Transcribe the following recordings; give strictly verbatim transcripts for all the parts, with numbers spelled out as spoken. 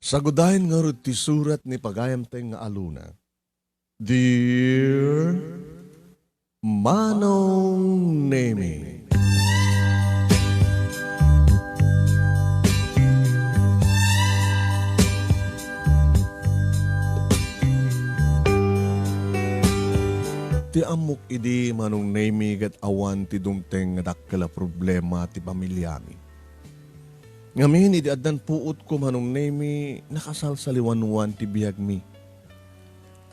Sagudayen ngarud ti surat ni pagayamtay nga aluna. Dear Manong Nemi. Ti ammok idi, Manong Nemi, ket awan ti dumteng nga dakkel a problema ti pamiliami. Ngamin, idi addan puotko, Manong Nemi, nakasalsaliwanwan ti biagmi.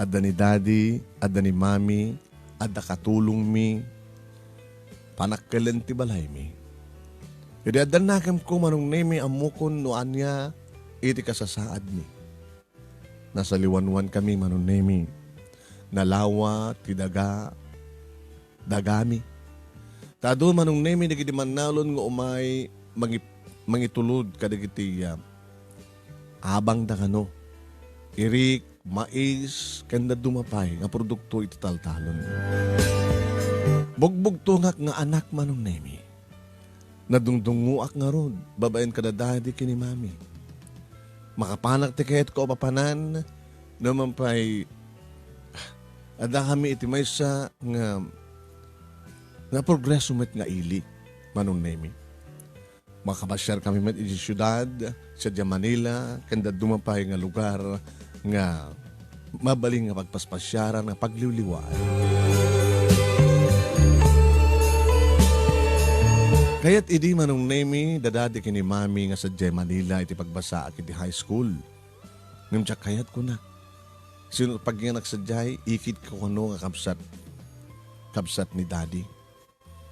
Adda ni Daddy, adda ni Mami, adda katulongmi, panakkelen ti balaymi. Idi addan nakemko, Manong Nemi, ammokon no ania iti kasasaadmi. Nasaliwanwankami, Manong Nemi. Nalawa ti daga, dagami. Ta adu, Manong Nemi, dagiti mannalon nga umay mangi-, mangitulod kadagiti, ah, abang da kano. Irik, mais, ken dadduma pay nga produkto iti taltalon. Bugbugtongak nga anak, Manong Nemi. Nadungdungngoak ngarud babaen kada Daddy ken ni Mami. Makapanak ti kayatko a papanan, no man pay, adda kami iti maysa nga, nga progreso met nga ili, Manong Nemi. Makapasiar kami met iti siudad, sadiay Manila, ken dadduma pay nga lugar nga mabalin nga pagpaspasiaran nga pagliwliwaan. Kayat idi, Manong Nemi, da Daddy ken ni Mami nga sadiay Manila iti pagbasaak iti high school. Ngem diak kayat, kunak. Sino pagyanak sadiay, ikit ko kano nga kabsat, kabsat ni Daddy.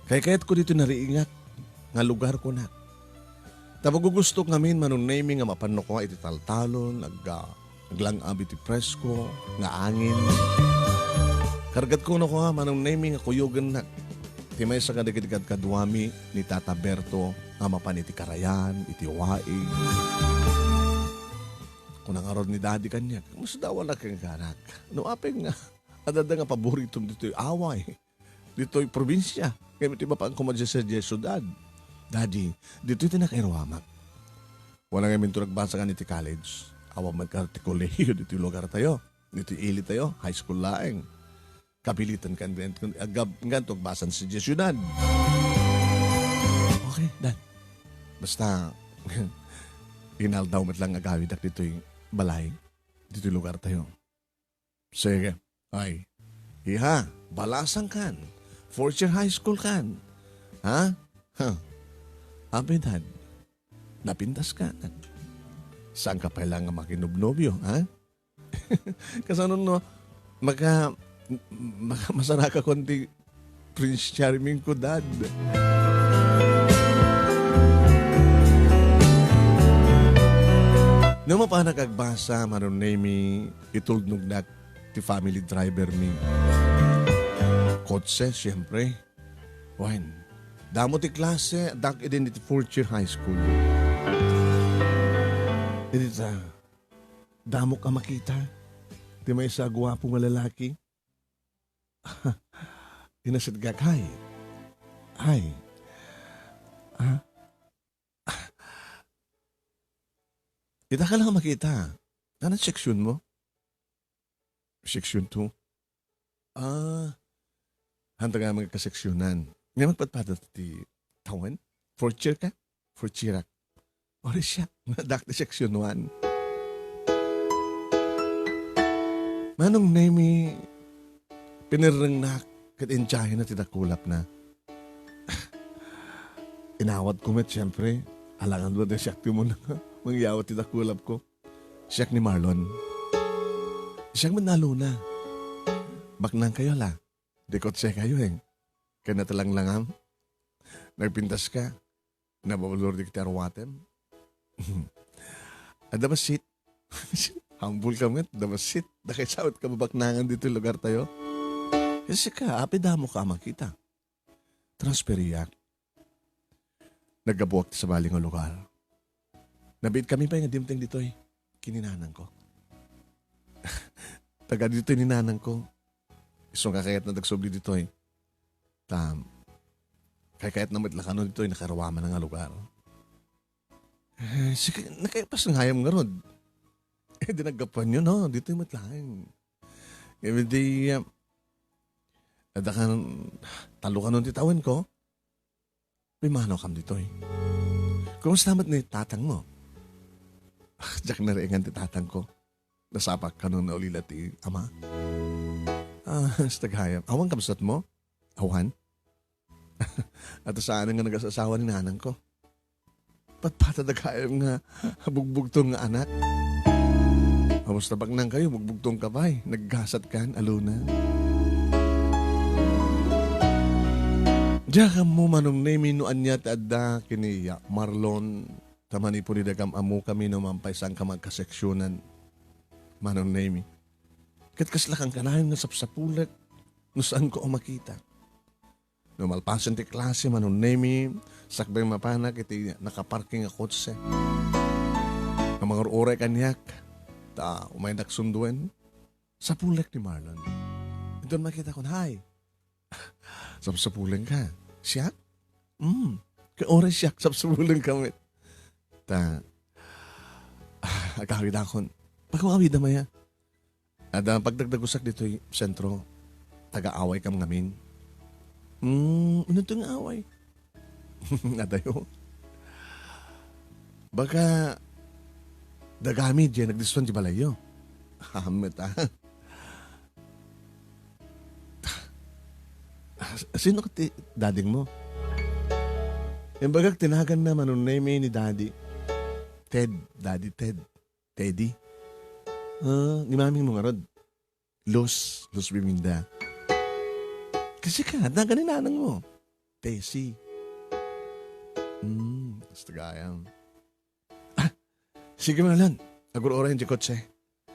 Kaykayatko ditoy nariingak nga lugar, kunak. Ta magugustok ngamin, Manong Nemi, nga mapanno koma iti taltalon, ag-, aglang-ab iti presko nga angin. Kargatko koma, Manong Nemi, nga kuyogennak ti maysa kadagiti kadkaduami ni Tata Berto nga mapan iti karayan, iti waig. Kuna ngarud ni Daddy kaniak, "Kamusta daw, anak, kenka, anak? No apay nga adda nga paboritom ditoy away?" Ditoy probinsia. Ngem iti mapan koma sadiay siudad. Daddy, ditoy ti nakairuamak. Wala ngamin to nagbasa kan iti college. Awan man ka ti kolehiyo ditoy lugar tayo. Ditoy ili tayo, high school laeng. Kapilitan kan, kan, kan, agab-, nganto agbasan sadiay siudad. Okay, Dad. Basta, inaldaw met lang agawidak ditoy balay, ditoy lugar tayo. Sige. Ay. Iha, balasang kan. Fourth year high school kan. Ha? Huh. Apay, Dad, napintas kan. Saan ka pay lang nga makinobnobio, ha? Kasano no? Maka-, maka-, masaraka kon ti Prince Charming ko, Dad. No mapanak agbasa, Manong Nemi, itulnognak ti family driver mi. Kotse, siyempre. Wen, damo ti klase, dak idin iti fourth year high school. Idi ta, damok a makita ti maysa a guapo nga lalaki. Inasitgak, ay. Ay. Ah. Ita ka lang makita. Anong section mo? Section two. Ah. Hanta nga mga kaseksyonan. Nga magpatpatat ti tawen? Fourth year ka? Fourth year ak. Ori siya. Dak ti section one. Manong Nemi, pinirrengnak ket intiahina ti dakulapna. Inawatko met, siyempre. Alangan mo, siak ti umuna nga mangyawat ti dakulapko. Siak ni Marlon. Siak met ni Alona. Baknang kayo la. Di kotse kayo, eh. Kaya natalanglangam. Nagpintas ka. Nababalor di kita aruatem. Adda bassit. Humble ka met, adda bassit. Dakay sawit ka babaknangan ditoy lugar tayo. Kasi ka, apay damo ka makita. Transferiak. Naggabuak ti sabali nga lugar. Nabiit kami pay nga dimteng ditoy. Kininanang ko. Taga ditoy ni nanang ko. Isu nga kayat na dagsubli ditoy. Ta, kay kayat na met la kano ditoy, nakaruaman nga lugar. Eh, sige, nakaipas nga ayam ngarud. Eh, di naggapuanyo, no? Ditoy met laeng. Ngem di, ah, adda kan, talo kanon ti tawenko. Pimmanawkam ditoy. Kumusta met ni tatangmo? Ah, diak nariingan ti tatangko. Nasapak kanon naulila ti ama. Ah, hasta gayam. Awan kabsatmo? Awan? At saan nga nagasasawa ni nanangko? Patpatada gayam nga bugbugtong nga anak. Kumusta baknang kayo? Bugbugtong ka pay. Naggasat kan, Alona. Diak ammo, Manong Nemi, no ania ti adda ken ni Marlon. Ta manipud idi kam-ammo kami no mampay saan ka magkaseksionan, Manong Nemi. Ket kasla kan kanayon nga sapsapulek no saanko a makita. No malpasen ti klase, Manong Nemi, sakbay mapanak iti nakaparking a kotse. Nga mangur-uray kaniak, ta umaydak sunduen, sapulek ni Marlon. Inton makita kon, "Hi." Sapsapulen ka. "Siak?" "Mm. Kay uray siak, sapsapulen ka met." Ta, ah, agawid akon. Pagawid a maya. Adda pagdagdagusak ditoy sentro, taga-away kam ngamin. Hmm, inunto nga away? Adayo. Baka dagami diay nagdistuan ti balayyo. Amet, ah. Ah, sino ti dading mo? Imbagak tinagan na Manong Nemi ni Daddy. Ted, Daddy Ted. Teddy. Ah, ni maming mo ngarud. Luz, Luz Biminda. Kasi ka, adda gani nanang mo. Tessie. Hmm, gusto gayam. Ah, sige, Marlon. Agur-uray diay kotse.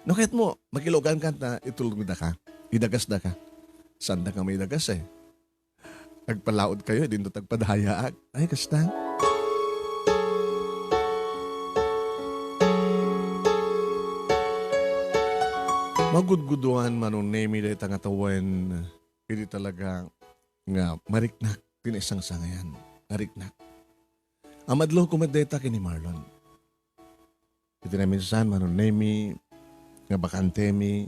No, kayat mo, makilugan ka ta itulong da ka. Idagas da ka. Saan da ka may dagas eh? Agpalaod kayo, dinto tagpadayaak. Ay, kasta. Magudguduan Manong Nemi dayta nga tawen, idi talaga nga mariknak ti naisangsangayan. Mariknak. Amadlo ko met dayta ken ni Marlon. Iti naminsan, Manong Nemi, nga bakantemi,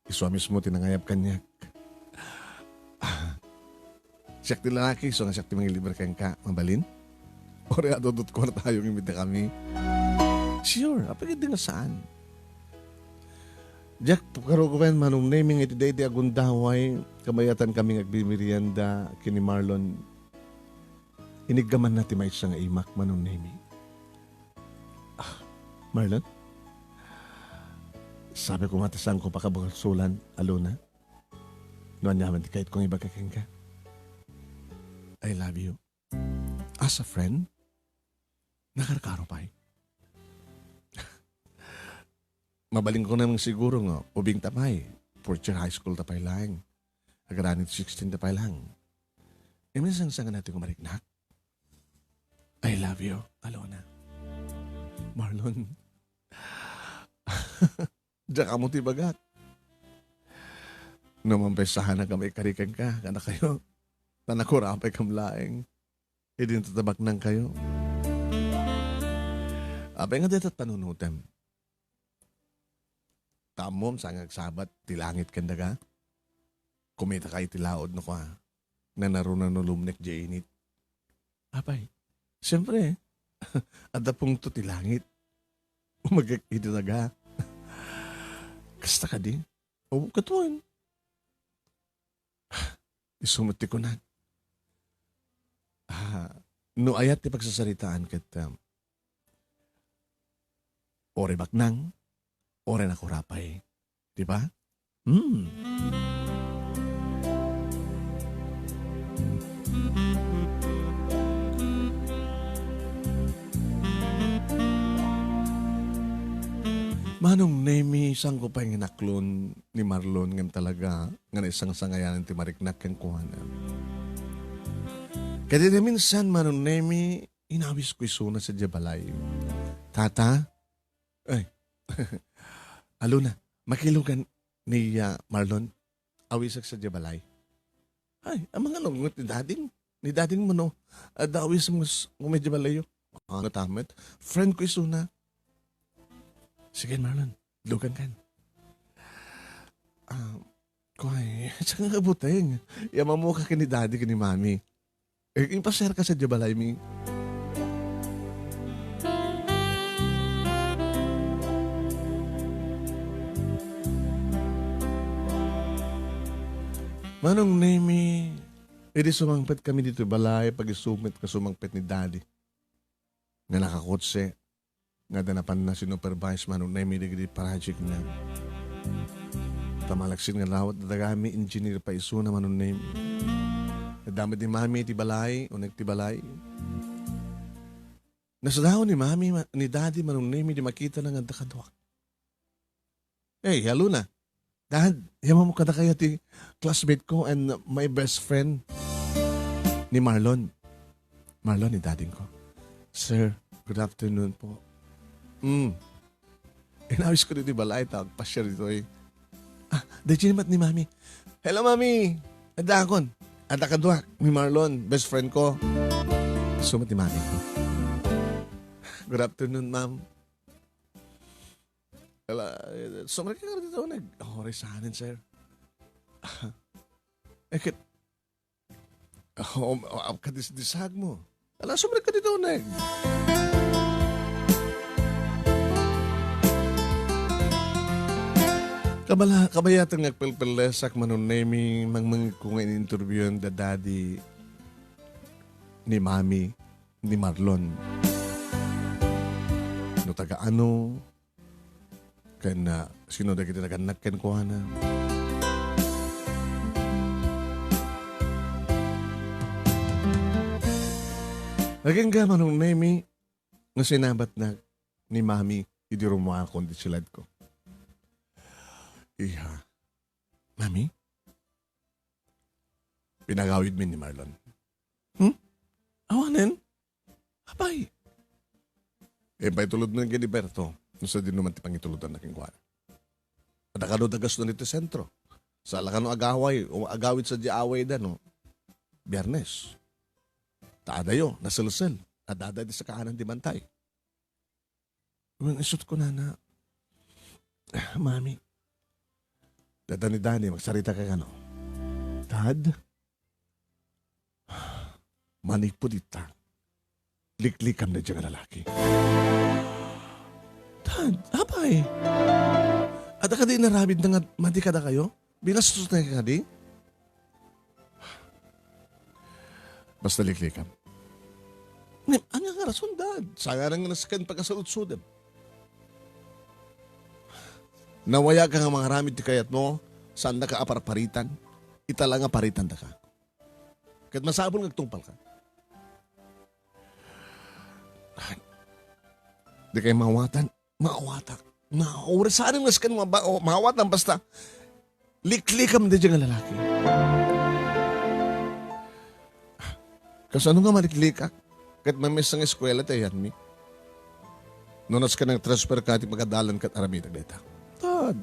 isu a mismo ti nangayab kaniak. Ah, siak ti lalaki, isu nga siak ti mangilibre kenka. Mabalin? Uray adu-adut kuartayo nga imita kami. Sure, apay ket di nga saan. Diak pakarukoten, Manong Nemi, nga iti daydi a gundaway, kamayatan kami nga agmimerienda ken ni Marlon. Iniggamanna ti maysa nga imak, Manong Nemi. Ah, Marlon? Sabi ko nga ti saanko pakabasolon, Alona. No aniaman ti kayatko nga ibaga kenka. I love you. As a friend? Nakarkaro pay. Mabalinko naman siguro nga ubing ta pay. Fourth year high school ta pay laeng. Agraning sixteen ta pay laeng. Iminsan sa nga natin kumariknak. I love you, Alona. Marlon. Diak ammo ti ibagak. No mampaisahan na kami karikan ka, kana kayo. Ta nakurapay kam laeng. Idi natatabaknang kayo. Apay nga dayta panunutem. Ta ammom, saan nga agsabat ti langit ken daga? Kumita ka iti laod no kua. Nanaruna no lumnek diay init. Apay, siempre, adda pungto ti langit. Umagek iti daga. Kasta kadi? O, katuan. Isu met ti kunak. Ah, no ayat ti pagsasaritaan ket, um, uray baknang, uray nakurapay. Di ba? Hmm. Manong Nemi, sangko pay nga inaklon ni Marlon ngem talaga nga naisangsangayanan ti mariknak kenkuana. Kadidi minsan, Manong Nemi, inawis ko isuna sadiay balay. Tata? Ay. Alona, makilugan ni, ah, Marlon. Awisek sadiay balay. Ay, amangan no, ni dading. Ni dading mo, no? Adda awisem nga s-, nga sadiay balayo. Ano tamet? Friend ko isuna. Sige, Marlon. Lugan kan. Ah, kuay, saan nga kabuteng? Yamamok ka ken ni Daddy ken ni Mami. Eh, impasiar ka sadiay balay mi. Manong Nemi, idi sumangpet kami ditoy balay, pagisumit nga sumangpet ni Daddy nga nakakotse, nga adda napanna sinupervise Manong Nemi dagiti project na. Ta malaksid nga lawa ti dagami engineer paisuna Manong Nemi. Adda met ni Mami iti balay, uneg ti balay. Nasdaaw ni Mami, ma-, ni Daddy Manong Nemi di makitana nga adda kaduak. Hey, hello na. Dad, yamamok kadakayo ti classmate ko and my best friend ni Marlon. Marlon, ni daddy ko. Sir, good afternoon po. Mm. Inawis ko ditoy balay, ta agpasiar ditoy. Ah, daytoy met ni Mami. Hello, Mami. Adda akon. Adda kaduak ni Marlon, best friend ko. Sumat ni Mami ko. Good afternoon, ma'am. Ala, eh, sumrekka ditoy uneg. Oh, oray saanen, sir. Eh, ket, oh, um, ah, kadisdisag mo. Ala, sumrekka ditoy uneg. Kabala-, kabayatan nga agpelpellesak Manong Nemi, mangmangegko nga in-interviewan da daddy ni Mami ni Marlon. No taga ano, ken, ah, sino dagiti nagannak kenkuana. Agingga Manong Nemi nga sinabatna ni Mami idi rummuakon ti siledko. Iha. Mami? Pinagawidmi ni Marlon. Hmm? Awanen? Apay? Eh, paitulodmi ken ni Berto, no sadino man ti pangitulodanna kenkuana. Adda kano dagasno ditoy sentro. Saan la kano agaway, o agawid sadiay awayda, no? Biyernes. Ta adayo, naselsel. Adda daydi sakaanan ti bantay. Ngem isut' kunana, "Mami, dada ni Dani, magsarita ka kano." "Dad, manipud ita, liklikam daydiay nga lalaki." "Dad, apay? Adda kadi inaramidna nga madi kadakayo? Binastos na kadi?" "Basta liklikam." "Ngem, ania nga rason, Dad? Saan nga nasken pagkasaludsodem? Nawayak nga mangaramid ti kayatmo, saandaka a parparitan. Ita la nga paritandaka. Ket masapul nga agtungpalka." "Dikay maawatan." "Maawatak. Maawatan. Saan nga nasken maba-, o, maawatan, basta liklikam daydiay nga lalaki." "Kasano nga maliklikak? Ket maymaysa nga eskuela ti ayanmi. No nasken nga transfer ka, ti pagadalan ket aramidak dayta." "Dad,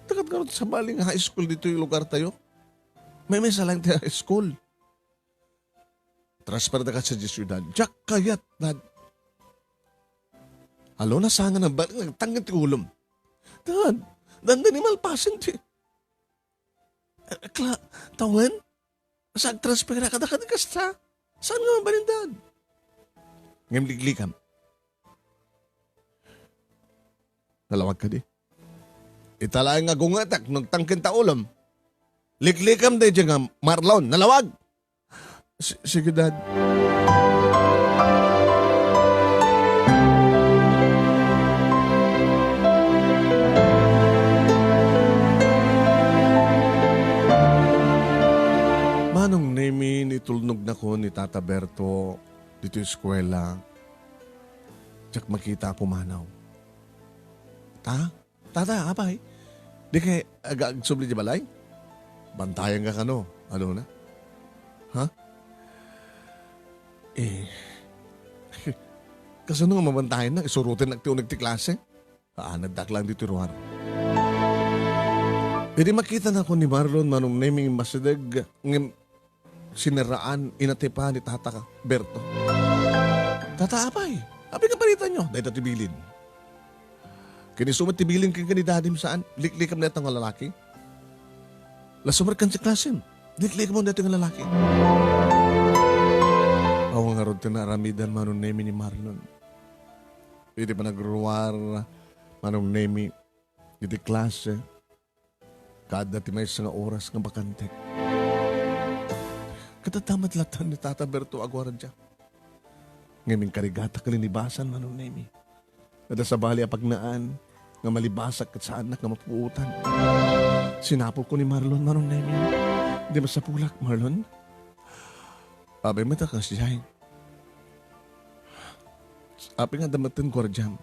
adda kano sabali nga high school ditoy lugartayo? Maymaysa laeng ti high school." "Transfer daka sadiay siudad." "Diak kayat, Dad." "Alo, nasangan a balik, nagtangken ti ulom." "Dad, dandani malpasen ti, eh, kla-, tawen? Sa agtransfer ka, adda kadi kasta? Saan nga mabalin, Dad?" "Ngem liklikam. Nalawag kadi? Ita laeng nga gungetek no agtangken ta ulom. Liklikam daydiay nga Marlon. Nalawag!" "Si-, sige, Dad." Manong Nemi, nitulnognakon ni Tata Berto ditoy eskuela. Diak makita a pumanaw. "Ta? Tata, apay? Dikay aga-, agsubli diay balay? Bantayan ka kano, alo na? Ha?" "Eh, kasano nga mabantayannak? Isurotennak ti uneg ti klase. Aanaddak laeng ditoy ruar." Idi makitanakon ni Marlon, Manong Nemi, immasideg, ngem sinerraan, inatipan ni Tata Berto. "Tata, apay? Apay nga paritanyo?" "Dayta ti bilin. Ken isu met ti bilin kenka ni Dadim saan, liklikam dayta nga lalaki. Lasu met kan ti klasem, liklikam dayta nga lalaki. Awan ngarud ti naaramidan, Manong Nemi, ni Marlon. Iti panagruar, Manong Nemi, iti klase, kada ti maysa nga oras nga bakantek. Ket adda met latta ni Tata Berto a guardia. Ngem inkarigatak a linibasan, Manong Nemi. Adda sabali a pagnaan nga malibasak ket saannak nga mapuotan. Sinapulko ni Marlon, Manong Nemi. Di masapulak, Marlon? Apay met a kasdiay. Apay nga adda metten guardiam?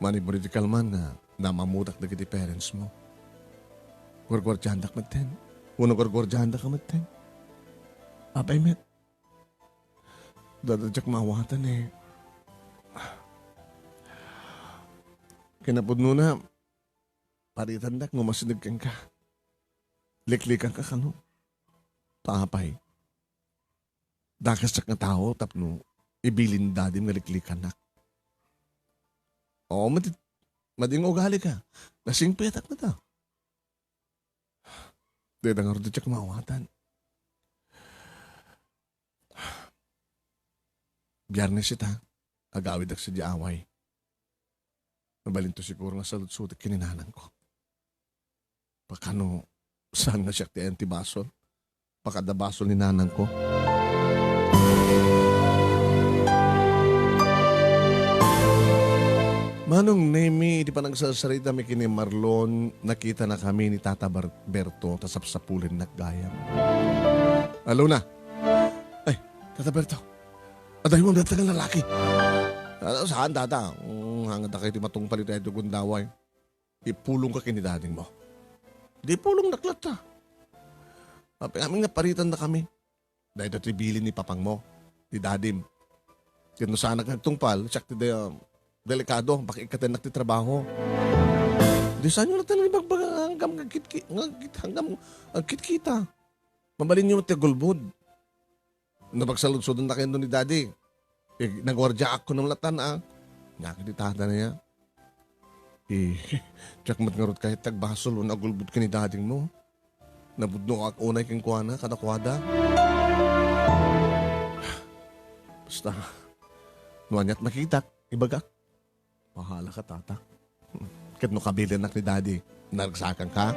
Manipud iti kalman nga namammutak dagiti parents mo. Guarguardiandak metten. Wenno guarguardiandaka metten. Apay met? Dada diak maawatan, eh. Kinapudnona, paritandak no masideg kenka. Liklikanka kano? Ta apay? Dakes diak nga tao tapno ibilin ni Dadim nga liklikannak. Oo, madi-, madi nga ugalika. Nasingpetak met a. Dayta ngarud ti diak maawatan. Biyernes ita, agawidak sadiay away. Mabalinto siguro nga saludsodak ken ni nanangko. Pakano, saan nga siak ti ayan ti basol? Pakada basol ni nanangko. Manong Nemi, iti panagsarsarita mi ken ni Marlon, nakitanakami ni Tata Bar-, Berto, ta sapsapulennak gayam. Alona. Ay, Tata Berto. Adda imo dayta nga lalaki. Ah, saan, Tata? Mm, hanganda kayo ti matungpal iti gundaway. Ipulongka ken ni dadingmo. Di pulongnak latta. Apay amin nga paritannakami. Dayta ti bilin ni papangmo, ni dadim. Ket no saanak nga agtungpal, siak ti de-, delikado, baka ikkatennak ti trabaho. Di saanyo latta nga ibagbaga nga agkitki-, nga agkit-, agkitkita. Mabalinyo met ti agulbod. No pagsaludsodennakayo ni Daddy, eh, naguardiaak kunom latta, ah. Nia ket ti tatana ya. Eh, diak met ngarud kayat ti agbasol wenno agulbod ken ni dadingmo. Napudnoak unay kenkuana, kadakuada. Basta, no aniat makitak, ibagak. Bahalaka, tata. Ket no kabilinnak ni Daddy, naragsakanka?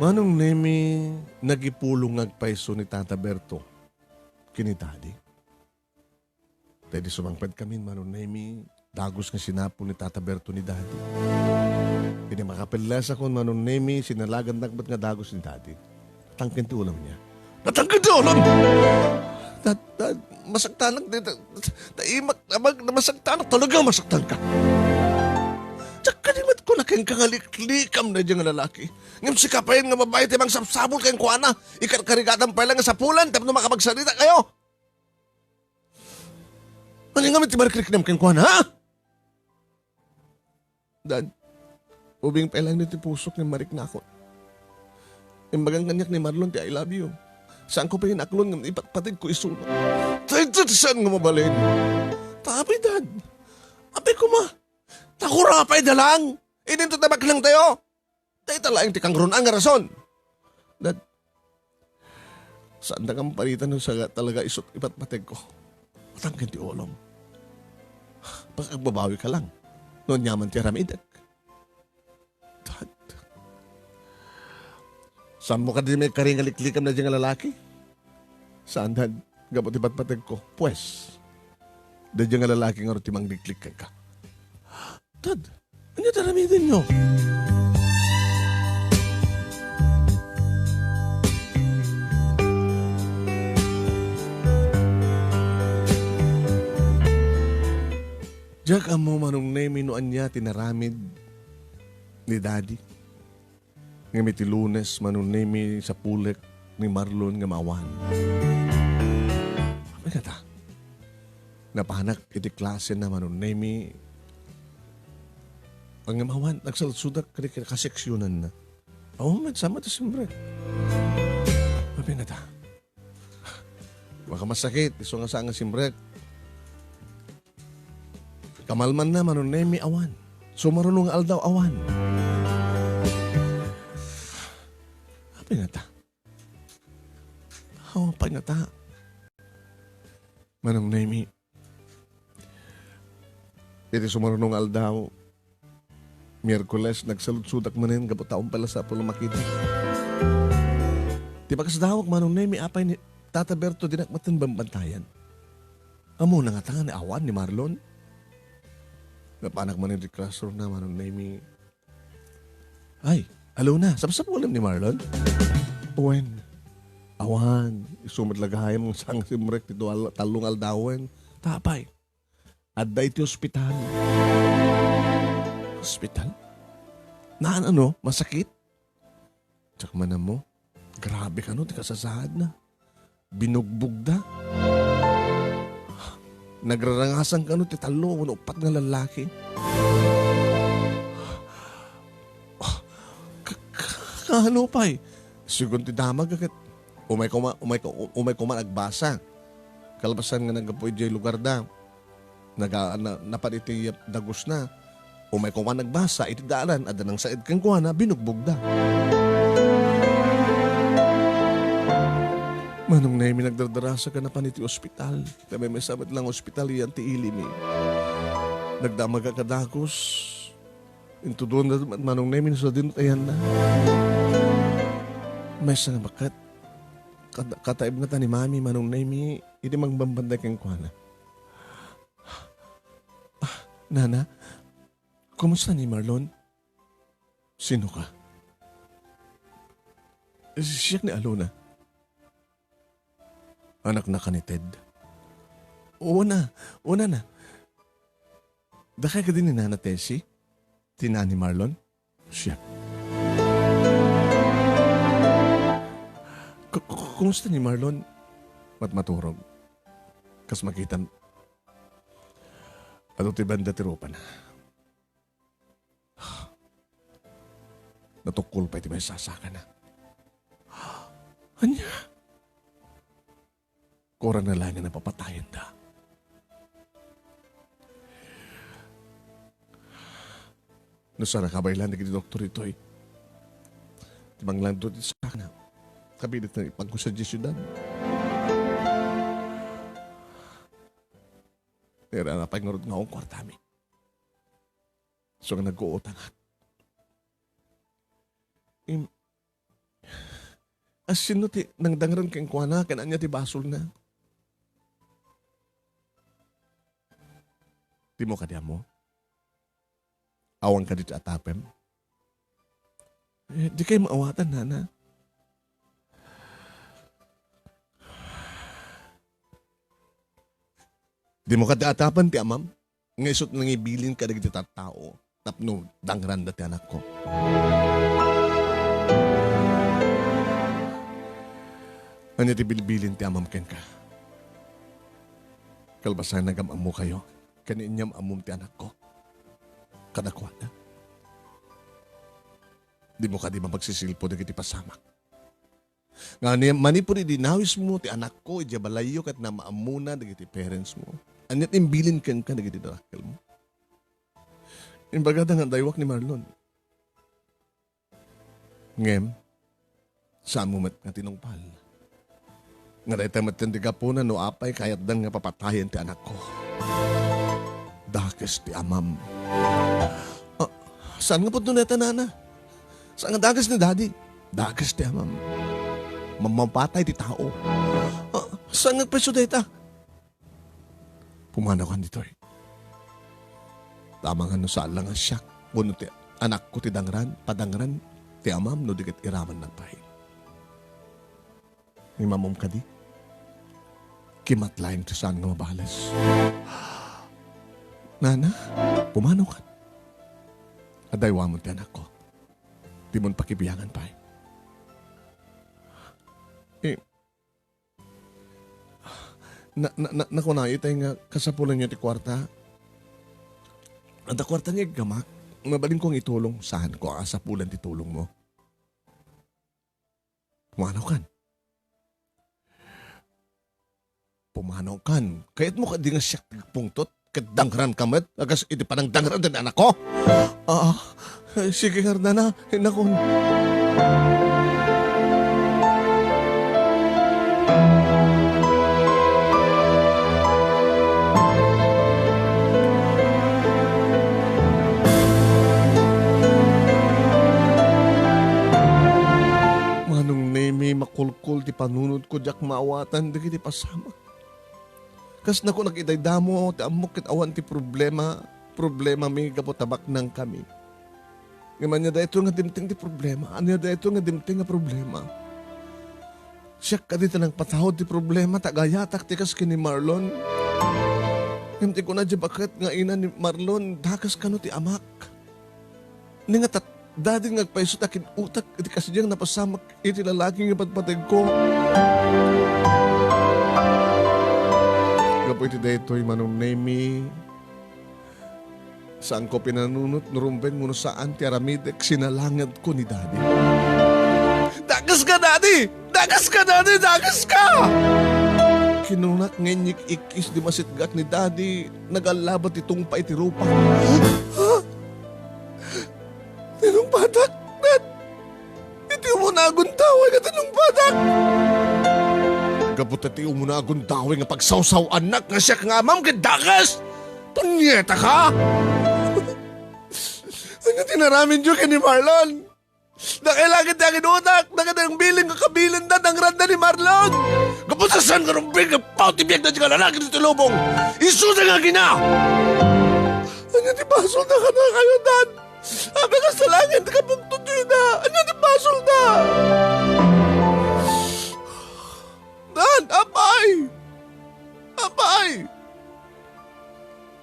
Manong Nemi, nagipulong nga agpayso ni Tata Berto ken ni Daddy. Ta idi sumangpet kami, Manong Nemi, dagus nga sinapul ni Tata Berto ni Daddy. Idi makapellesakon, Manong Nemi, sinalagannak met nga dagus ni Daddy. Natangken ti ulam niya. Natangken ti ulam! Ta, ta, masaktanak, ta, ta, ta, imak, ta, mag-, masaktanak, talaga masaktanka. Diak kadi met kuna kenka nga liklikam daydiay nga lalaki. Ngem sika pay nga babai ti mangsapsapul kenkuana, ikarkarigatan pay la nga sapulan tapno makapagsaritakayo. Ania ngamin ti marikriknam kenkuana, ha? Dad, ubing pay laeng ti pusok nga mariknakon. Imbagan kaniak ni Marlon ti I love you. Saanko pay nga aklon nga ipatpategko isuna. Dayta ti saan nga mabalin. Ta apay, Dad. Apay koma. Ta kurapay da lang. Idinto ta baklengtayo. Dayta laeng ti kangrun-an nga rason. Dad, saanda nga maparitan no sa talaga isut ipatpategko. Atangken ti ulom. Pakagbabawika lang. No aniaman ti aramidek. Dad, saanmo kadi maikari nga liklikam daydiay nga lalaki? Saan, Dad. Gapu ti patpategko. Pues, daydiay nga lalaki ngarud ti mangliklik kenka. Tad, ania ti aramidenyo? Diak ammo, Manong Nemi, no ania ti naramid ni Daddy. Ngem iti Lunes, Manong Nemi, sapulek ni Marlon nga maawan. Apay kata? Napanak iti klasena, Manong Nemi, Ngem awan, nagsaludsodak kadi, kadi kaseksionanna. Awan met, saan met ti simrek. Apay ngata? Makamasakit, isu nga saan nga simrek. Kamalmanna, Manong Nemi, awan. Sumaruno nga aldaw, awan. Apay ngata? Awan pay ngata. Manong Nemi, iti sumaruno nga aldaw, Miyerkules, nagsaludsodak manen gapu ta awan pay la sapul a makita. Ti pakasdawak, Manong Nemi, apay ni Tata Berto, dinak manen bambantayan. Ammona ngata nga naawan ni Marlon? Napanak manen iti classroom na, Manong Nemi. Ay, Alona, sapsapulem ni Marlon? Wen. Awan, isu met la gayam nga saan nga simrek ti dua, tallo nga aldawen. Ta apay? Adda iti ospital. Ospital? Naan ano? Masakit? Diak man ammo. Grabe kano ti kasasaadna. Binugbogda. Nagrarangasan kano ti tallo wenno uppat nga lallaki. Ka-, ka-, kaano pay? Sigun ti damag ket umay koma, umay ko-, umay koma nagbasa. Kalpasan nga naggapu idiay lugarda. Naga-, na-, napan iti dagusna. Umay koma nagbasa iti dalan, adda nangsaed kenkuana, binugbogda. Manong Nemi, nagdardarasa ka napan iti ospital. Kami maysa met lang ospital iyan ti ilimi. Nagdamagak a dagus. Intudonda met Manong Nemi no sadino ti ayanna. Maysa nga bakket. Kat-, kataeb ngata ni Mami, Manong Nemi, idi mangbambanday kenkuana. Ah, Nana, kumusta ni Marlon? Sino ka? Siak ni Alona. Anakna ka ni Ted? Wen a, wen a, Nana. Dakay kadi ni Nana Tessie? Ti nana ni Marlon? Siak. Ku-, ku-, kumusta ni Marlon? Matmaturog. Kas makitam, adu ti banda ti rupana. Natukkol pay ti maisasakana. Ania? Kurangna laeng nga napapatayenda. No saan a kabaylan dagiti doktor ditoy, ti manglandudo ti sakana, kabiit nga ipagko sadiay siudad. Pero apay ngarud nga kuartami? So nga nag-uutangak. Im-, Asino ti nangdangran kenkuana ken ania ti basolna? Dimo kadi ammo? Awan kadi ti atapem? Eh, dikay maawatan, nana. Dimo kadi atapan ti amam? Nga isu ti nangibilin kadagiti tattao tapno dangranda ti anakko. Ania ti bilbilin ti amam kenka? Kalpasan nga agam-ammokayo ken inyam-ammom ti anakko kadakuada. Dimo kadi mapagsisilpo dagiti pasamak? Nga ni-, manipud idi nawismo ti anakko idiay balayyo ket naam-ammona dagiti parentsmo. Ania ti imbilin kenka dagiti dakkelmo? Imbagada nga ad-aywak ni Marlon. Ngem, saanmo met nga tinungpal nga dayta metten ti gapuna no apay kayatdan nga papatayen ti anakko. Dakes ti amam. Ah, saan nga pudno dayta, nana? Saan nga dakes ni daddy? Dakes ti amam. Mammapatay ti tao. Ah, saan nga agpayso dayta? Pumanaw kan ditoy. Amangan no saan la nga siak wenno ti anakko ti dangran, padangran ti amam no di ket iramannak pay. Ni mamom kadi? Kimat laeng ti saan nga mabales. Nana, pumanaw kan. Adda aywamon ti anakko. Dimon pakibiangan pay. Eh, na, na, na, nakunayo itay nga kasapulanyo ti kuarta? Adda kuarta nga iggamak. Mabalinko nga itulong, saanko a kasapulan ti tulongmo. Pumanaw kan. Pumanaw kan. Kayatmo kadi nga siak ti agpungtot ket dangrankami met, a kas iti panangdangranda ni anakko? Ah, sige, ngarnana, inakon. Manong Nemi, makulkol ti panunotko, diak maawatan dagiti pasamak. Kasnakon, agidaydamo ti ammok ket awan ti problema, problemami gapu ta baknangkami. Ngem ania daytoy nga dimteng ti problema? Ania daytoy nga dimteng nga problema? Siak kadi ti nangpatawad ti problema ta agayatak ti kas ken ni Marlon. Ngem ti kuna diay baket nga ina ni Marlon, dakes kano ti amak. Ni nga tat-, dadin nga agpayso ta kin-utak iti kasdiay nga napasamak iti lalaki nga patpategko. Gapu iti daytoy, Manong Nemi, saanko pinanunot no rumbeng wenno saan ti aramidek, sinalangedko ni Daddy. Dakes ka, Daddy! Dakes ka, Daddy! Dakes ka! Kinunak nga inyik-ikkis di masitgak ni Daddy, nagallaba ti tungpa iti rupa. Ha? Tinungpatak, Dad! Iti umuna a gundaway nga tinungpatak! Gapu ta ti umuna a gundaway nga pagsawsaw-annak nga siak nga amam ket dakes! Punyeta ka! Ania ti inaramidyo ken ni Marlon? Dakay langit ti aginutak, dakay ang biling nga kabilin da, dangranda ni Marlon! Gapu ta saan nga rumbeng nga pao ti biag na di nga lalaki ditoy lubong? Isuda nga agina! Ania ti basolda kadakayo, Dad? Apay, kasta laeng ti kapungtotyo ida. Ania ti basolda? Dad, apay! Apay!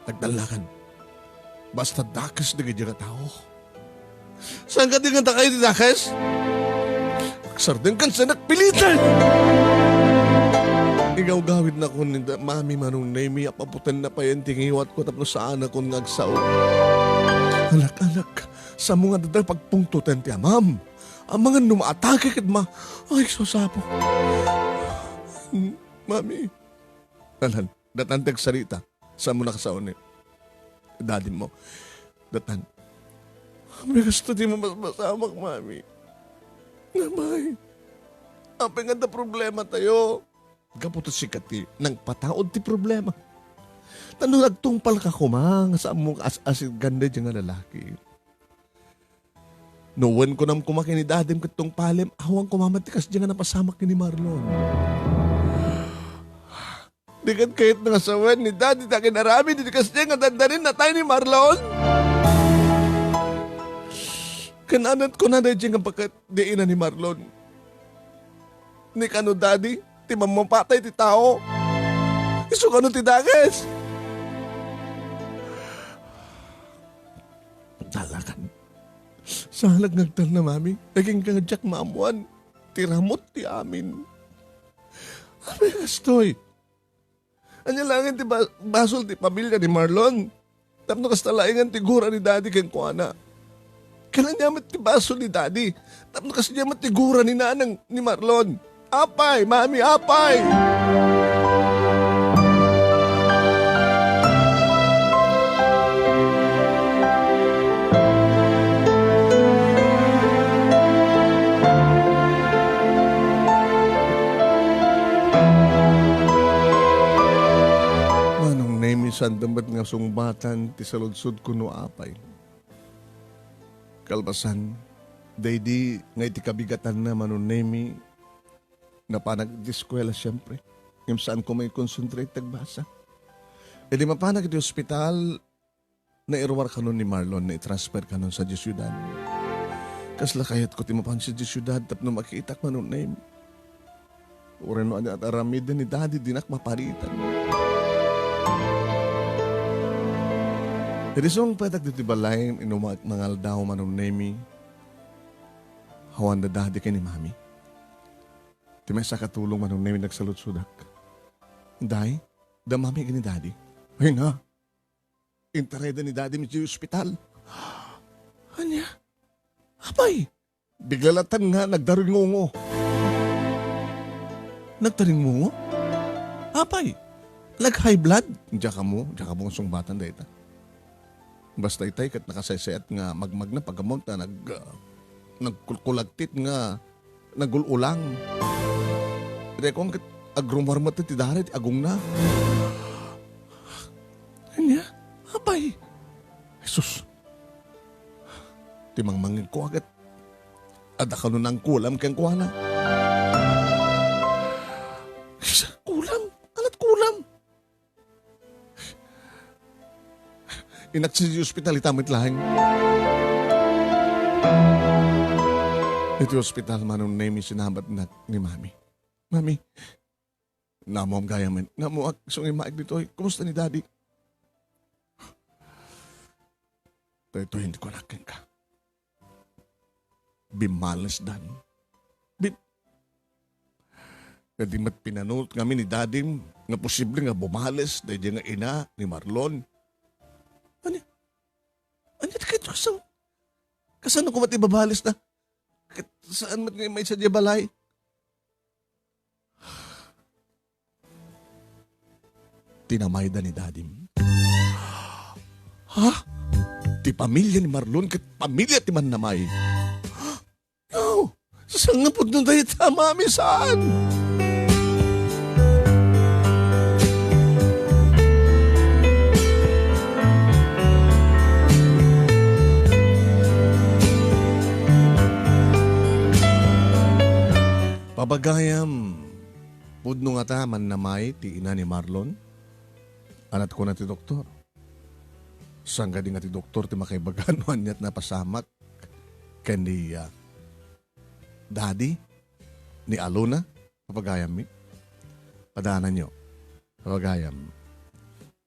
Nagdallakan. Basta dakes dagiti nga tao. Saan kadi nga dakay ti dakes? Agsardengkan sa nagpilitan! Igawgawidnakon ni da-, Mami Manong Nemi a paputenna pay ti ngiwatko tapno saanakon nga agsao. Anak, anak, saanmo nga adda pagpungtoten ti amam. Amangan no maatake ket ma-, ay, susapo. Mami. Alan, datan ti agsarita. Saanmo nakasaon ni daddy mo? Datan. Apay, kasta ti mamasmasamak, Mami. Apay. Apay nga adda problematayo. Gapu ta sika ti nangpataud ti problema. Ta no agtungpalka koma nga saanmo nga as-asidgan daydiay nga lalaki. No wen kunam koma ken ni dadim ket tungpalem, awan koma met ti kasdiay nga napasamak ken ni Marlon. Di ket kayatna nga sawen ni Daddy ti aginaramid iti kasdiay nga dandanin natay ni Marlon? Ken ania't kuna daydiay nga baket ti ina ni Marlon? Ni kano Daddy ti mammapatay ti tao? Isu kano ti dakes? Talakan. Salak nga agtalna, Mami. Agingga nga diak maammuan ti ramut ti amin. Apay kastoy? Ania laengen ti ba-, basol ti pamilia ni Marlon? Tapno kasta laengen ti gura ni Daddy kenkuana. Ken ania met ti basol ni Daddy? Tapno kasdiay met ti gura ni nanang ni Marlon. Apay, Mami, apay! Manong Nemi, saanda met nga sungbatan ti saludsodko no apay. Kalpasan, daydi nga iti kabigatanna, Manong Nemi, napanak iti eskuela, siempre. Ngem saanko maikonsentrate ti agbasa. Idi mapanak iti ospital, nairuar kanon ni Marlon, naitransfer kanon sadiay siudad. Kasla kayatko ti mapan sadiay siudad tapno makitak, Manong Nemi. Uray no ania ti aramiden ni Daddy, dinak maparitan. Idi sungpetak ditoy balay, inumak mangaldaw, Manong Nemi. Awan da Daddy ken ni Mami. Ti maysa a katulong, Manong Nemi, nagsaludsodak. Day, da Mami ken ni Daddy. Ay na. Intarayda ni Daddy idiay ospital. Apay, bigla latan nga nagdaringungo. Nagdaringungo? Apay, nag-high blood? Diak ammo, diak ammo nga sungbatan dayta. Basta itay ket nakasaysayat nga magmagna pag-ammom ta nag-, ah, nagkulkulagtit nga nagul-ulang. Itay kuan ket agrumar met ti dara iti agongna. Ania? Apay? Jesus. Ti mangmangngegko ket adda kano nangkulam kenkuana. Kulam? Anat kulam? Innak sidi ospital ita met laeng. Iti ospital, Manong Nemi, sinabatnak ni Mami. Mami, naammoam gayam, naammoak isu nga immaek ditoy. Kumusta ni Daddy? Daytoy ti kunak kenka. Bimmalesdan. Bim-, Kadi met pinanunot ngamin ni Dadim nga posible nga bumales daydiay nga ina ni Marlon. Ania? Ania ti kayat kasano? Kasano ko met ibabalesda? Ket saan met nga immaid sadiay balay? Ti namayda ni Dadim. Ha? Ti pamilia ni Marlon ket pamilia ti mannamay. No! Saan nga pudno dayta, Mami? Saan? Pabagayam, pudno ngata mannamay ti ina ni Marlon? Anat kuna ti doktor. Saan kadi nga ti doktor ti makaibaga no ania ti napasamak ken ni, ah, Daddy, ni Alona, pabagayammi? Padaananyo, pabagayam.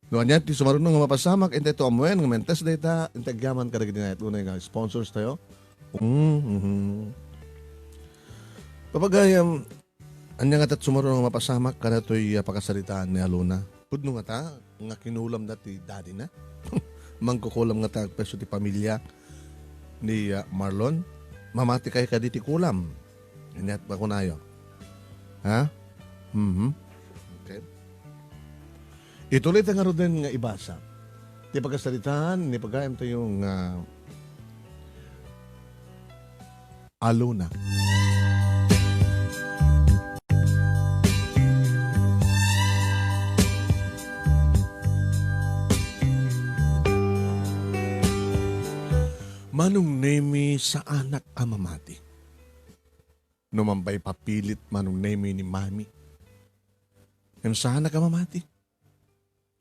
No ania ti sumaruno nga mapasamak, intay to ammoen nga mentes dayta, intay agyaman kadagiti nayat unay nga sponsors tayo. Mm, mhm. Pabagayam, ania ngata ti sumaruno nga mapasamak kadatoy, ah, pakasaritaan ni Alona? Pudno ngata nga kinulamda ti daddy na? Mangkukulam ngata agpeso ti pamilia ni, ah, Marlon? Mamati kay kadi ti kulam? Ania ti makunayo? Ha? Mhm. Okay. Ituloy ta ngaruden nga ibasa ti pakasaritaan ni pagayam tayo nga Alona. Manong Nemi, saanak a mamati. No man pay papilit, Manong Nemi, ni Mami, ngem saanak a mamati.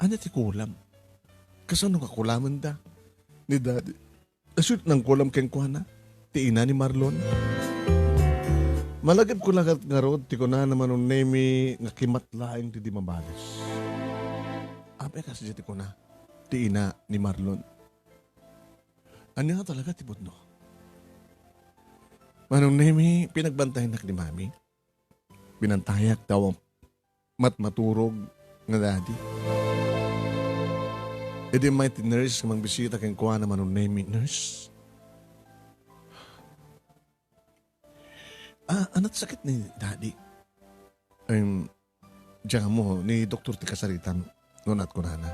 Ania ti kulam? Kasano nga kulamenda ni Daddy? Isu ti nangkulam kenkuana, ti ina ni Marlon. Malagipko la ket ngarud ti kunana, Manong Nemi, nga kimat laeng ti di mabales. Apay a kasdiay ti kuna ti ina ni Marlon? Ania nga talaga ti pudno? Manong Nemi, pinagbantayannak ni Mami. Binantayak ta awan matmaturog nga daddy. Idi immay ti nurse nga mangbisita kenkuana, Manong Nemi, "Nurse, ah, anat sakit ni daddy?" Em, diak ammo, ni doktor ti kasaritam, nunat kunana.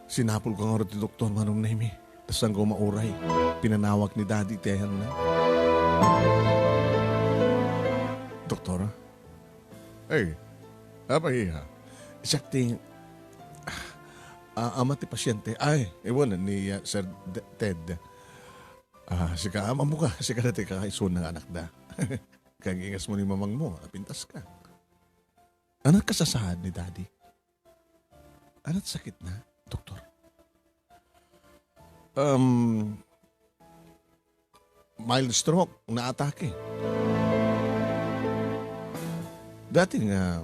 Sinapulko ngarud ti doktor, Manong Nemi. Ta saanko mauray, pinanawag ni Daddy ti ayanna. Doktor? Ay, apay, iha? Siak ti, ah, ama ti pasyente. Ay, iwan ni, ah, Sir D-, Ted. Ah, sika, amam mo ka, sika na ti kakaisuna nga anakda. Kagingas mo ni mamang mo, napintas ka. Anat kasasaad ni Daddy? Anat sakit na, doktor? Um, mild stroke, naatake. Dati nga,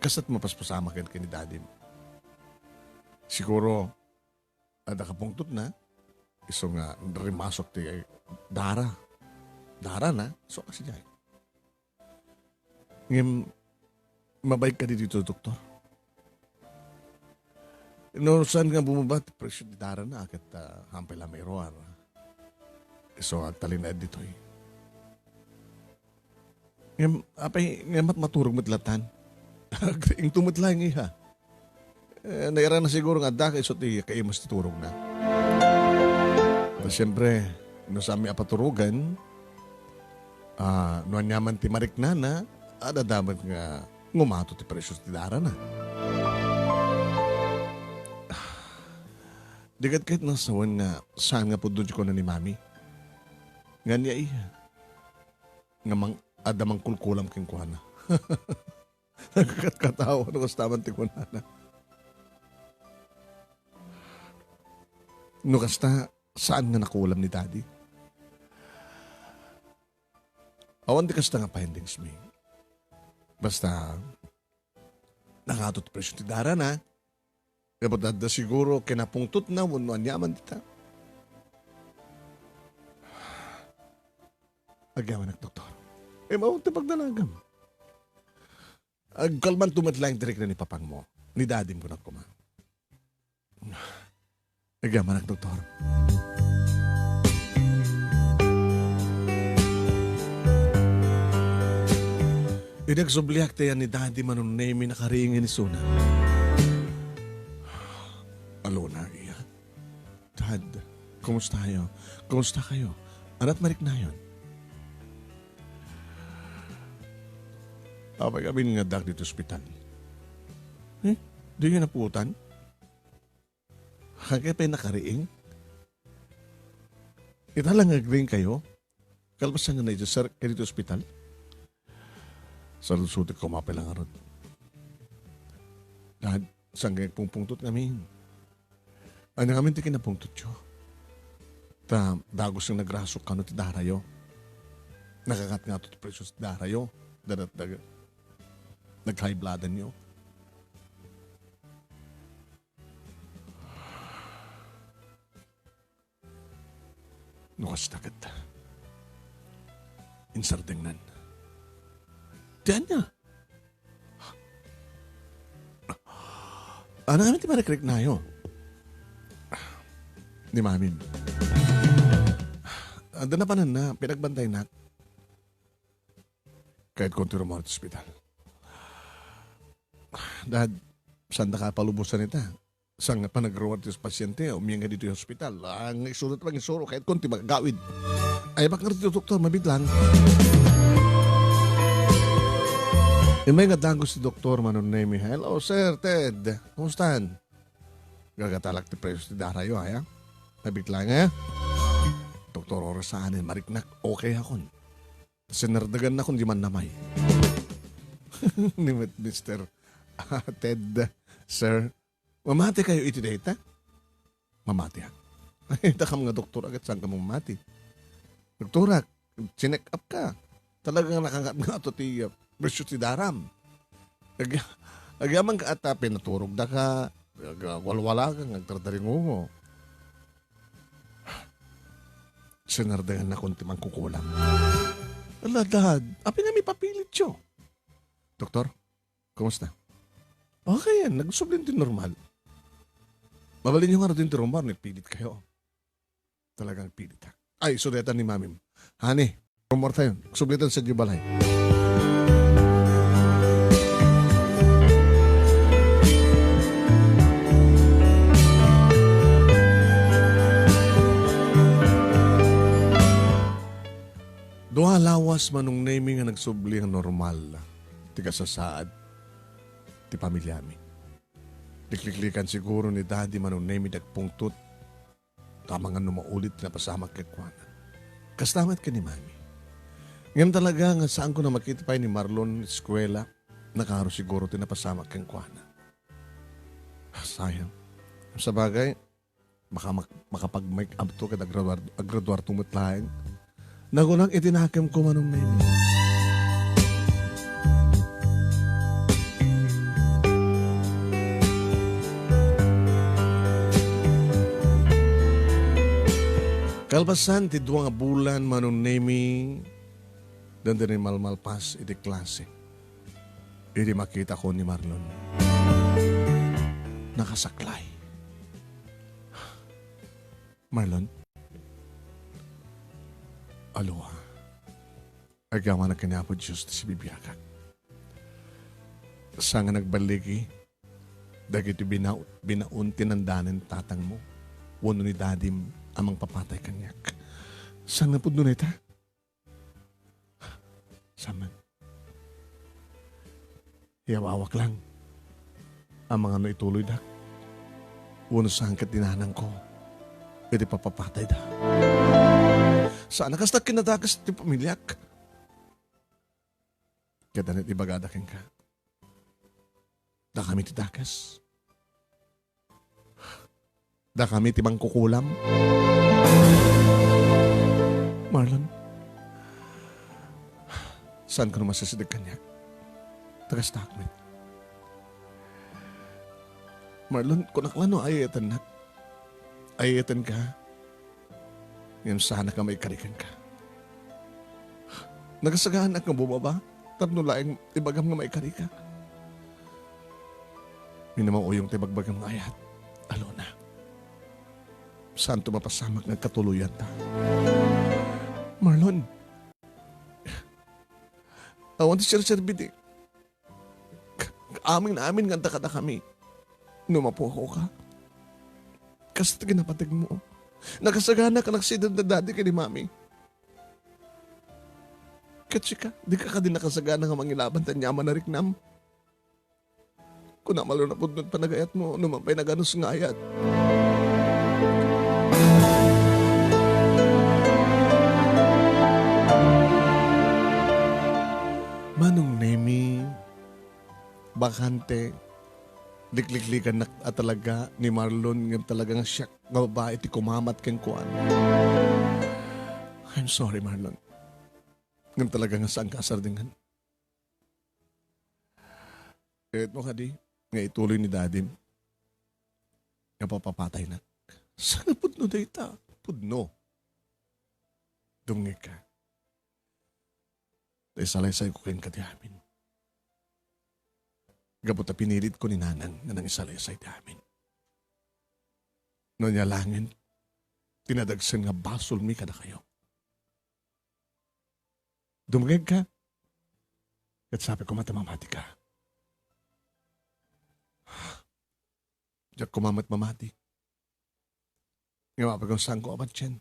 kasat mapaspasamak ken ni Daddy. Siguro, adda kapungtot na, isu nga rimasok ti dara. Dara na, so kasi jay. Ngem, mabain kadi dito, doktor? no saan nga bumaba ti presyo ti darana, ket, ah, hampay la mairuar. Isu agtalinaed ditoy. Ngem, apay, ngem mat-, maturog met latan. Agriingto met laeng, iha. Eh, nairana siguro nga adda isu ti kaimas ti turogna. Ta siempre, no saanmi a paturogan, ah, no aniaman ti mariknana, adda met nga ngumato ti presyo ti darana. Di ket, ket nasawen nga saan nga pudno ti kuna ni Mami. Nga ania, iha? Nga mang-, adda mangkulkulam kenkuana. Nagkatkatawa no kasta man ti kunana. No kasta, saan nga nakulam ni Daddy? Awan ti kasta nga findings mi. Basta, nangato ti presyo ti darana. Ket adda siguro kinapungtotna wenno aniaman dita. Agyamanak, doktor. Immawak ti pagdalagam. Agkalmanto met laeng ti rikna ni papangmo. Ni dadim, kunak koma. Agyamanak, doktor. Idi agsubliak ti ayan ni Daddy, Manong Nemi, nakariing isuna. Alona, iya. Dad, kumusta kayo? Kumusta kayo? Aniat mariknayon? Apay, amin nga addaak ditoy ospital. Eh, di kayo naputan? Haankayo pay nakariing? Ita lang nga agriing kayo? Kalpasan nga naidusar kayo ditoy ospital? Saludsodek koma pay la ngarud. Dad, saan kayo agpungpungtot ngamin? Ania ngamin ti kinapungtotyo? Ta, dagus nga nagrasok kano ti darayo. Nakakat nga ato ti presyo ti darayo. Dadat daga. Nag-high bloodanyo. No kasta ket, insardengnan. Ti ania? Ania ngamin ti marikriknayo? Ni Mamim. Adda napananna, pinagbantaynak. Kayatko ti rummuar ti ospital. Dad, saandaka a palubosan ita. Saan nga panagruar ti pasiente, umiing nga ditoy ospital. Ah, nga isurot lang isuro, kayatko ti magagawid. Ay, baka ti doktor, mabit lang. Immay nga dagus ti doktor, Manong Nemi. "Hello, Sir Ted. Kumusta?" "Gagatalak ti presyo ti darayo, aya? Mabit lang, eh?" "Doktor, oras saan, eh, mariknak. Okay akon." Sinardagan na kun di man namay. Ni Met-, Mister, ah, Ted, "Sir, mamati kayo iti dayta?" "Mamatiak." "Ay, dakam nga doktor, agad saan ka mamati?" "Doktorak, chinek up ka. Talagang nakangat nga ato ti, uh, presyo ti daram. Ag-, agyaman ka ata, pinaturog da ka, ag-, walwala ka, nga agtardaringungo." Sinardangan na kun ti mangkukulam. "Ala, Dad, apay nga mipapilityo?" "Doktor, kumusta?" "Okay yan, nagsubli ti normal." "Mabalinyo nga din ti normal, nagpilit kayo." "Talagang pilit, ha?" "Ay, sudetan ni Mamim." "Honey, rumor tayo. Sublitan sa balay." Dua lawas, Manong Nemi, nga nagsubli nga normal ti kasasaad ti pamiliami. Likliklikan siguro ni Daddy, Manong Nemi, dagpungtot. Tama nga no maulit ti napasamak kenkuana. Kasta met ken ni Mami. Ngem talaga nga saanko a makita pay ni Marlon eskuela, nakaro siguro ti napasamak kenkuana. Ah, sayang. Sabagay, maka-, makapag-make up to ket agraduar-, agraduar to met laeng. Nagunak iti nakemko, Manong Nemi. Kalpasan ti dua nga bulan, Manong Nemi, dandani malmalpas iti klase. Idi makitako ni Marlon, nakasaklay. Marlon, alua, agyaman ken ni Apo Dios ti sibibiagak. Saan nga nagballigi dagiti bina-, binaon ti nandanen tatangmo wenno ni dadim a mangpapatay kaniak. Saan nga pudno dayta? Saan man. Iyawawak lang. Amangan no ituloydak wenno saan ket ni nanangko iti papapatayda. Saan a kasta kinadakes ti pamiliak. Ket ania ti ibagada kenka? Dakami ti dakes. Dakami ti mangkukulam. Marlon, saan kano masisideg kaniak? Tagastak met. Marlon, kunak la no ay-ayatennak. Ay-ayatenka. Ngem saanak nga maikari kenka. Nagasagaanak nga bumaba, tapno laeng ibagam nga maikarika. Minamauyong ti bagbagam nga ayat, aluna. Saanto mapasamak nga katuloyanta. Marlon, awan ti serserbi ti Amin-amin nga adda kadakami. No mapukaw ka, kas ti kinapategmo. Nakasagana ka, nagsideg da dadi ken ni mami. Ket sika, di ka kadi nakasagana nga mangilaban ta ania man a riknam? Kuna malo na pudno ti panagayatmo, no man pay naganus nga ayat. Manong Nemi, bakante, likliklikannak a talaga ni Marlon, ngem talaga nga siak nga babae ti kumamat kenkuana. I'm sorry, Marlon. Ngem talaga nga saanka a sardingan. Kayatmo kadi nga ituloy ni dadim nga papapataynak? Saan a pudno dayta? Pudno. Dumngegka. Ta isalaysayko kenka ti amin. Gapu ta pinilitko ni nanang nga nangisalaysay ti amin. No ania laengen ti nadagsen nga basolmi kadakayo. Dumngegka, ket sapay koma ta mamatika. Diak koma met mamati. Ngem apay kung saanko a patien,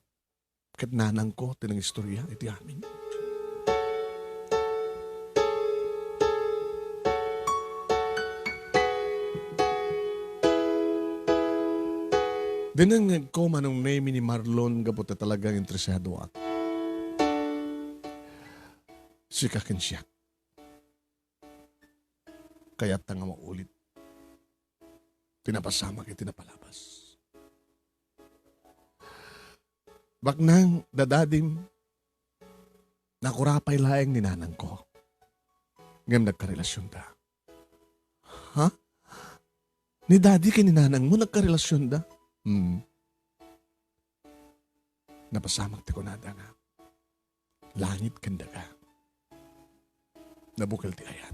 ket nanangko ti nangistoria iti amin. Dinengngegko, Manong Nemi, ni Marlon gapu ta talagang interesadoak. Sika ken siak. Kayatta nga maulit ti napasamak iti napalabas. Baknang dadadim, nakurapay laeng ni nanangko. Ngem nagkarelasionda. Ha? Ni dadi ken ni nanangmo nagkarelasionda? Hmm. Napasamak ti kunada nga langit ken daga. Nabukel ti ayat.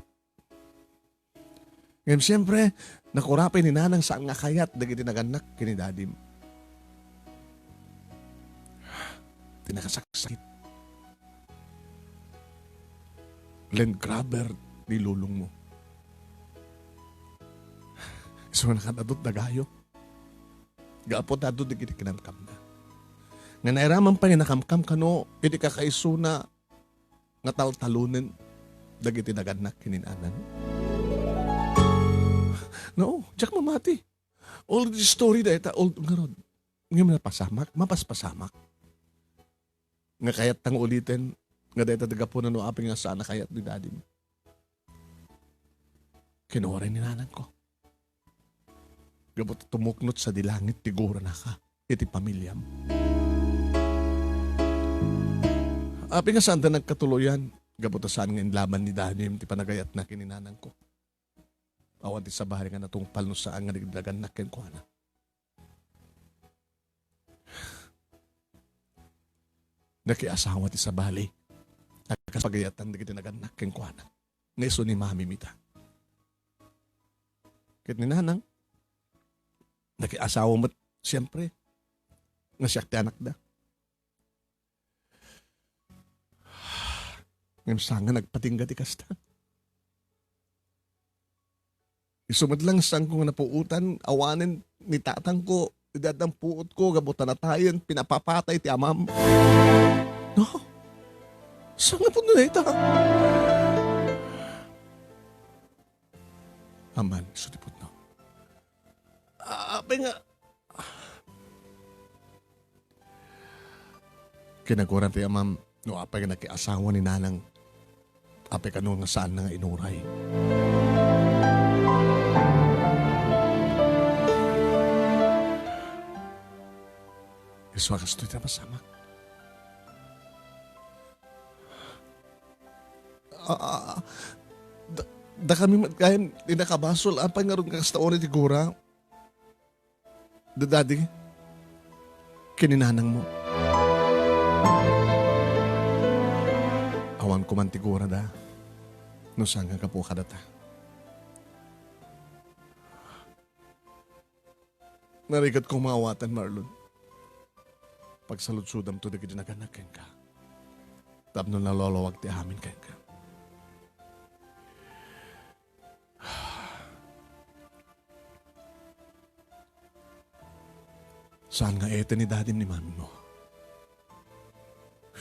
Ngem siempre, nakurapay ni nanang saan nga kayat dagiti nagannak ken ni dadim. Ti nakasaksakit. Land Grabber ni lolongmo. Isu nga nakadadot dagayo. Gapu ta adu dagiti kinamkamna. Nga nairaman pay nga nakamkam kano iti kakaisuna nga taltalonen dagiti nagannak ken ni nanang. No, diak mamati. Old story dayta, old ngarud. Ngem napasamak, mapaspasamak. Nga kayatta nga uliten, nga dayta ti gapuna no apay nga saan a kayat ni dadim. Kinuwaray ni nanangko. Gapu ta tumuknot sadi langit ti guranaka iti pamiliam. Apay nga saanda nagkatuloyan, gapu ta saan nga inlaban ni dadim ti panagayatna ken ni nanangko. Awan ti sabali nga natungpal no saan nga nagdagannak kenkuana. Nakiasawa ti sabali. Kas pagayatan dagiti nagannak kenkuana. Nga isu ni mami mita. Ket ni nanang, nakiasawa met, siempre. nga siak ti anakda. Ngem saan nga nagpatingga ti kasta? Isu met lang saanko nga napuotan, awanen ni tatangko, idi addan puotko, gapu ta natayen, pinapapatay ti amam. No? Saan nga pudno dayta? Aman, isu ti pudno. Ah, apay nga, Kinaguran ti amam no apay nga nakiasawa ni nanang. Apay kano nga saanna nga inuray? Isu a kastoy ti napasamak. Ah, ah, ah. Da-, dakami met gayen ti nakabasol. Apay ngarud nga kasta unay ti gura? Da-, Daddy, ken ni nanangmo. Awan ko man ti gurada no saan nga gapu kadata. Narigat ko maawatan, Marlon. Pagsaludsodamto dagiti nagannak kenka. Tapno nalawlawag ti amin kenka. Saan nga eten ni dadim ni mamimo?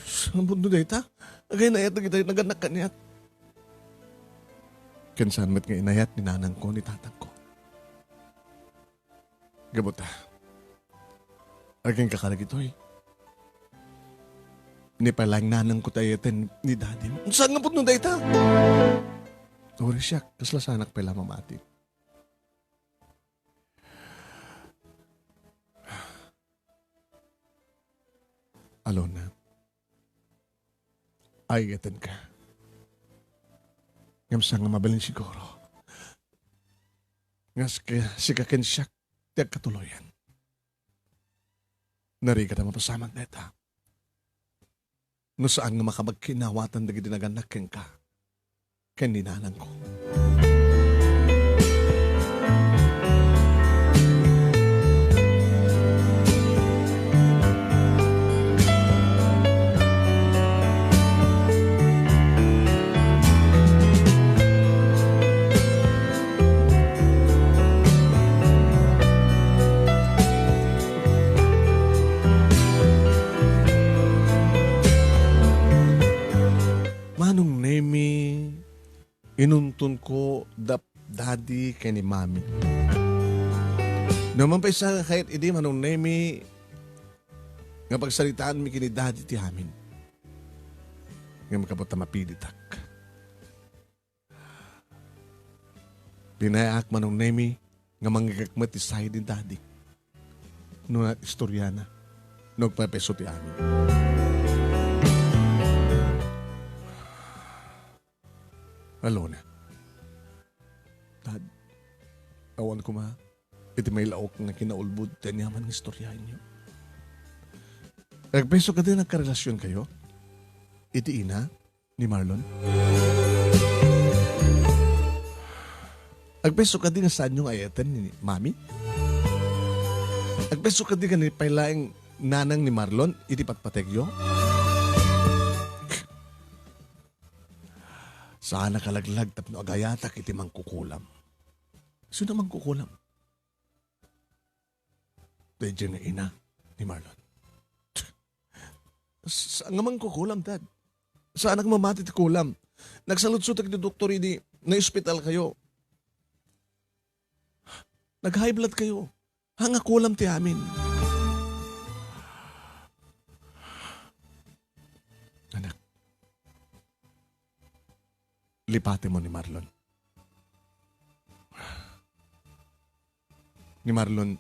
Saan pudno dayta? Agay na eten iti nagannak kaniak. Ken saan met nga inayat ni nanangko ni tatangko. Gapu ta, agingga kadagitoy. Ni pay laeng nanangko ti ayatan ni dadim. Saan nga pudno dayta? Uri siak, kasla saanak pay la mamati. Alona, ay-ayatenka. Ngem saan nga mabalin siguro nga sika, sika ken siak ti agkatuloyan. Narigat a mapasamak dayta. No saan nga makapagkinnawatan dagiti nagannak kenka ken ni nanangko. Manong Nemi, inuntonko da Daddy ken ni Mami. No man pay sa kayat idi, Manong Nemi, nga pagsaritaanmi ken ni Daddy ti amin. Ngem gapu ta mapilitak. Binayaak, Manong Nemi, nga mangngegek met ti side ni Daddy. No istoriana, no agpayso ti amin. Alona. Dad, awan koma iti mailaok nga kinaulbod ti aniaman nga istoriaenyo. Agpayso kadi nga agkarelasionkayo iti ina ni Marlon? Agpayso kadi nga saanyo nga ay-ayaten ni Mami? Agpayso kadi nga ni pay laeng nanang ni Marlon iti patpategyo? Saan a kalaglag tapno agayatak iti mangkukulam. Sino mangkukulam? Daydiay nga ina ni Marlon. Saan nga mangkukulam, Dad? Saanak mamati ti kulam. Nagsaludsodak iti doktor idi naospitalkayo. Nag-high bloodkayo. Haan nga kulam ti amin. Anak, lipatemo ni Marlon. Ni Marlon,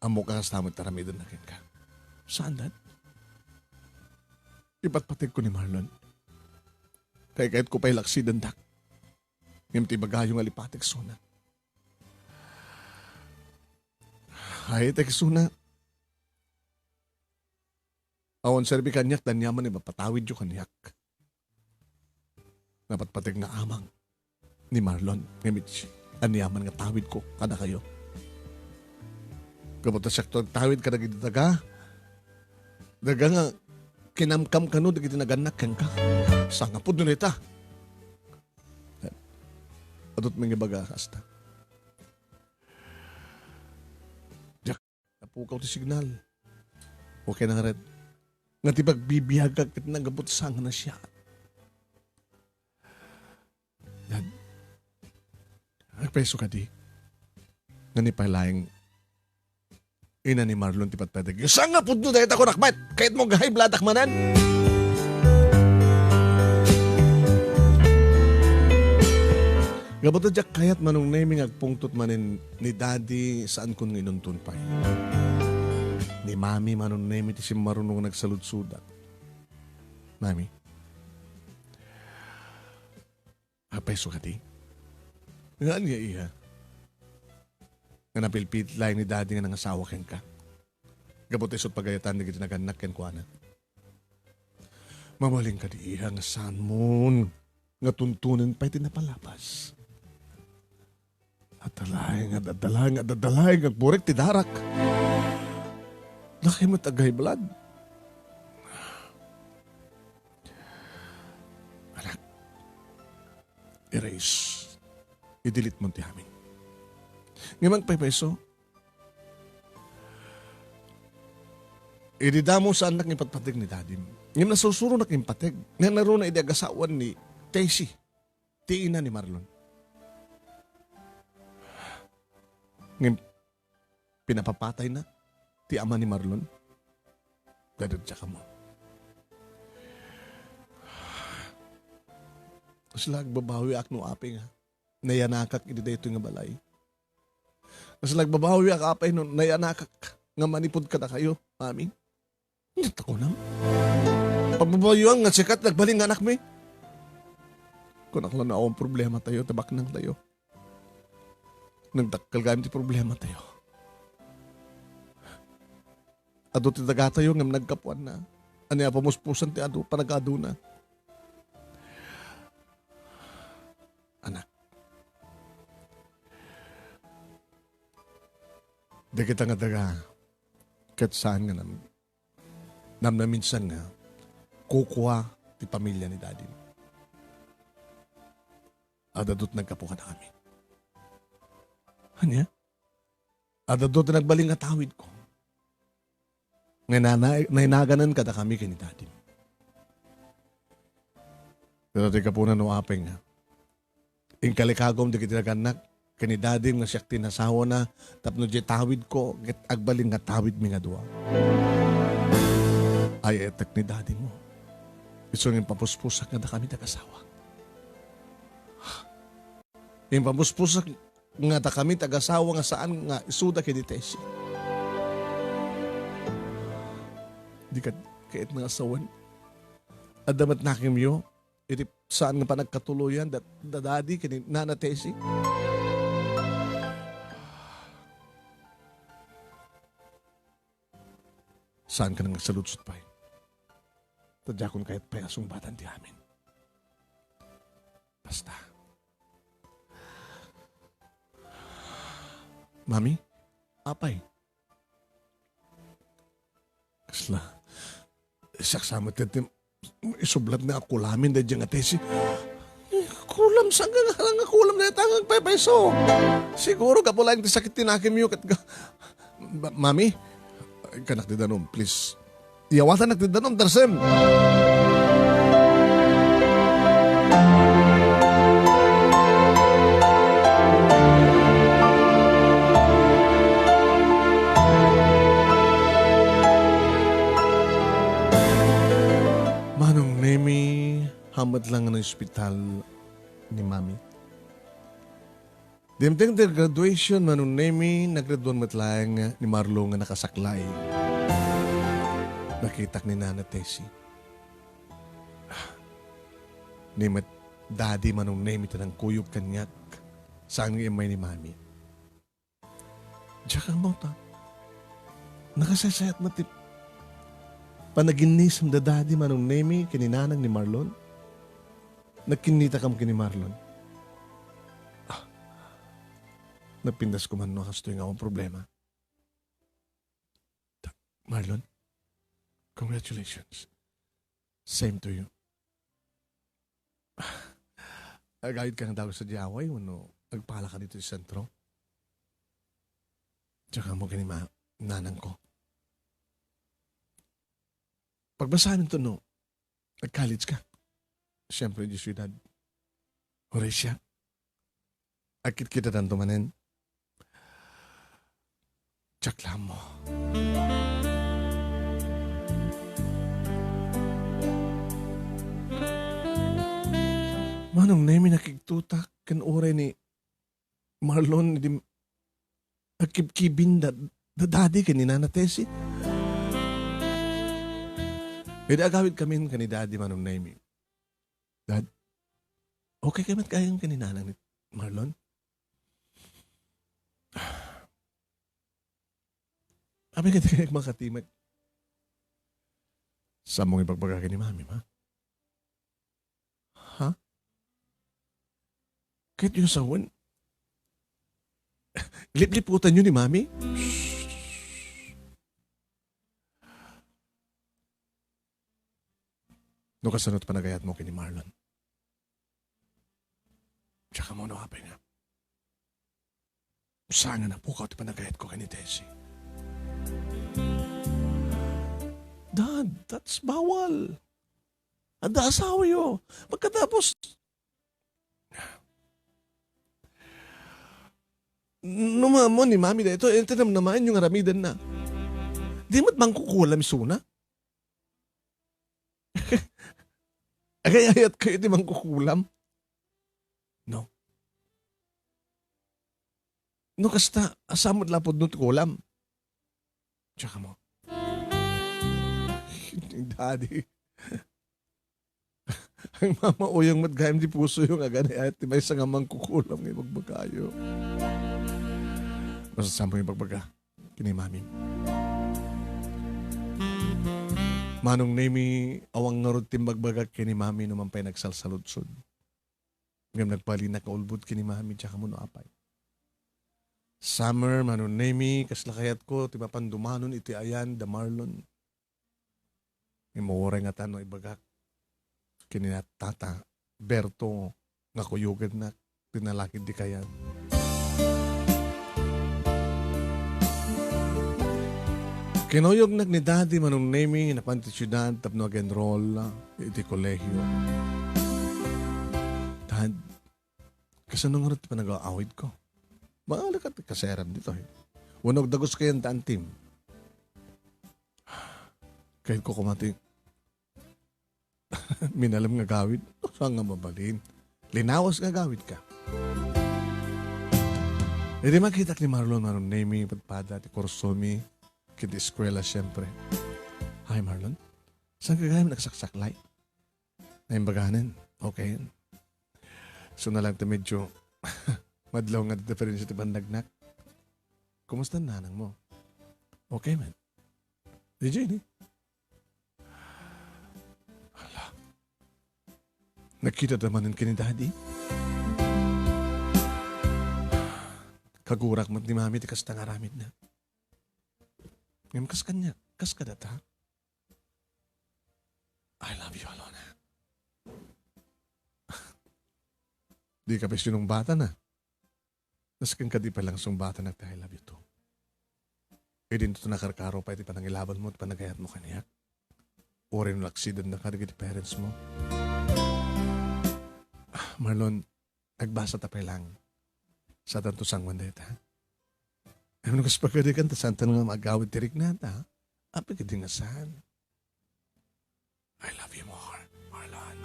ammok a kasta met ti aramidenna kenka. Saan, Dad? Ipatpategko ni Marlon. Kay kayatko pay laksidendak. Ngem ti ibagayo nga lipatek isuna. Ay, tek isuna. Awan serbi kaniak ti aniaman nga ipapatawidyo kaniak. Napatpateg nga amang ni Marlon nga mitsi aniaman nga tawidko kadakayo. Gapu ta siakto agtawid kadagiti daga, Daga nga kinamkam kano dagiti nagannak kenka. Sangapod no dayta. Adut mangibaga kasta. Diak napukaw ti signal. Okay na nga ret. Nga ti pagbibiagak ket nagabut sa nga nasiaat. Dad, agpayso kadi. Nga ni pay laeng ina ni Marlon ti patpateg. Sangapod no dayta kunak met. Kayat mo gahay bladak manen. Gapu ta diak kayat Manong Nemi nga agpungtot manen ni Daddy saan kun nga inunton pay. Ni Mami Manong Nemi ti simmaruno nga nagsaludsodak. Mami. Apay, sukati? Nga ania, iha? Nga napilpit laeng ni Daddy nga nangasawa kenka? Gapu ta isu ti pagayatan dagiti nagannak kenkuana. Mabalin kadi, iha, nga saanmon nga tuntunen pay ti napalabas? Adda laeng, adda laeng, adda laeng agburek ti darak. Dakay met ag-high blood. Anak, erase. I-delete mo ti amin. Ngem agpaypayso, idi damo saannak nga ipatpateg ni Dadim. Ngem nasursuronak nga impateg. Nga naruna idi agasawan ni Tessie, ti ina ni Marlon. Ngem pinapapatayna ti ama ni Marlon. Dadagdiak kamo. Kasla agbabawiak no apay nga nayanakak iti daytoy nga balay. Kasla agbabawiak apay no nayanakak nga manipud kadakayo, Mami. Ania ti kunam? Pagbabawian nga siak ti nagbalin nga anakmi? Kunak la no awan problematayo, ta baknangtayo. Nagdakkel gayam ti problematayo. Adu ti dagatayo ngem naggapuanna. Ania a pamuspusan ti adu, panag-aduna. Anak. Dagita nga daga, ket saan nga nam-, namnaminsan nga kukua ti pamilya ni Daddy. Adda dut naggapu kadakami. Ania? Adda dut nagbalin nga tawidko. Nga nana-, nainaganan kadakami ken ni Daddy. Pero ti gapuna no apay nga, inkalikagom dagiti nagannak ken ni Dadim nga siak ti nasawana tapno diay tawidko ket agbalin nga tawidmi nga dua. Ay-ayatek ni Dadimo. Isu nga impapuspusak nga dakami ti agasawa. Impapuspusak nga dakami ti agasawa nga saan nga isuda ken ni Tessie. Di ket kayat nga asawen. Adda met nakemyo iti saan nga panagkatuloyan da, da Daddy ken ni Nana Tessie. Saan ka nang agsaludsod pay? Ta diakon kayat pay a sungbatan ti amin. Basta. Mami, apay? Kasla, siak sa met ti isublat nga kulamen daydiay nga Tessie. Eh, kulam, saan nga nga kulam dayta nga agpaypayso? Siguro gapu laeng ti sakit ti nakemyo ket ga-, Ma-, Mami, kanak ti danum, please. Iyawatanak ti danum, tarsem. Manong Nemi, hamet lang nga ospital ni Mami. Dimteng ti graduation, Manong Nemi, nagraduan met laeng ni Marlo nga nakasaklay. Nakitak ni Nana Tessie. Ah, ni met Daddy, Manong Nemi, ti nangkuyog kaniak. Saan nga immay ni Mami? Diak ammo ta. Nakasaysayat met ti panaginnisem da Daddy, Manong Nemi, ken ni Nanang ni Marlon. Nagkinnitakam ken ni Marlon. Ah, napintas ko man no kastoy nga awan problema. Ta-, Marlon? Congratulations. Same to you. Agawid ka nga dagus sadiay wenno agpalaka ditoy sentro? Diak ammo ken ni ma-, nanangko. Pagbasaen to no, nag-college ka. Siyempre, di siyudad. Horacia, agkitkitatanto manen. Diak la ammo. Manong Nemi, nakigtutak ken uray ni Marlon, idi agkibkibin da, da Daddy ken ni Nana Tessie. Idi agawid kamin ken ni Daddy, Manong Nemi. "Dad, okay ka met gayam ken ni Nanang ni Marlon?" Apay, kadi kayo makatimek? Saanmo nga ibagbaga ken ni Mami, ma? Ha? Ket yo sawen? Lipliputanyo ni Mami? No kasano ti panagayatmo ken ni Marlon? Diak ammo no apay nga. Saan nga napukaw ti panagayatko ken ni Tessie? Dad, that's bawal. Adda asawayo. Pagkatapos, no maammo ni Mami daytoy, eh, tinamnamaenyo nga aramidenna. Di met mangkukulam isuna? Agayayat kayo ti mangkukulam. No? No kasta, asamo't lapud no ti kulam. Tsaka mo. Daddy. Ang mama, uyang met gayam di pusoyo nga agayayat ti maysa nga mangkukulam nga ibagbagayo. Basta saanmo nga ibagbaga ken ni Mami. Manong Nemi, awan ngarud ti imbagbaga ken ni Mami no man pay nagsalsaludsod. Ngem nagbalinak nga ulbod ken ni Mami, diak ammo no apay. Summer, Manong Nemi, kasla kayatko ti mapan dumanon iti ayan da Marlon. Ngem uray ngata no ibagak ken ni Tata Berto nga kuyogennak ti nalakid dika ayan. Kinuyognak ni Daddy, Manong Nemi, napan ti siudad tapno ag-enroll iti kolehiyo. Dad, kasano ngarud ti panag-aawidko? Maala ka ti kasayaram ditoy. Wenno agdagus kayan ta antim. Kayatko koma ti minalem nga agawid. Saan nga mabalin? Linawas nga agawidka. Idi makitak ni Marlon, Manong Nemi, padpada ti kursomi, ken ti eskuela, siempre. Hi, Marlon. Saan ka gayam nagsaksaklay? Naimbaganen. Okay. So na lang ti medyo madlaw nga diferensya ti panagnak. Kumusta nanang mo? Okay man. Di Jenny? Hala. Nagkita ta manen ken ni Daddy? Kagurak met ni Mami ti kasta nga aramidna. Ngem kas kaniak, kas kadata? I love you, Alona. Di ka pay sinungbatan, ah. Nasken kadi pay lang sungbatanak ti I love you too. Idinto nakarkaro pay ti panangilabanmo, ti panagayatmo kaniak. Uray no naaksidentka dagiti parentsmo. Ah, Marlon, agbasa ta pay lang. Saantanto sangoen dayta. Amin kas pagadikan ta saantan nga maagawid ti riknata. Apay kadi nga saan? I love you more, Marlon.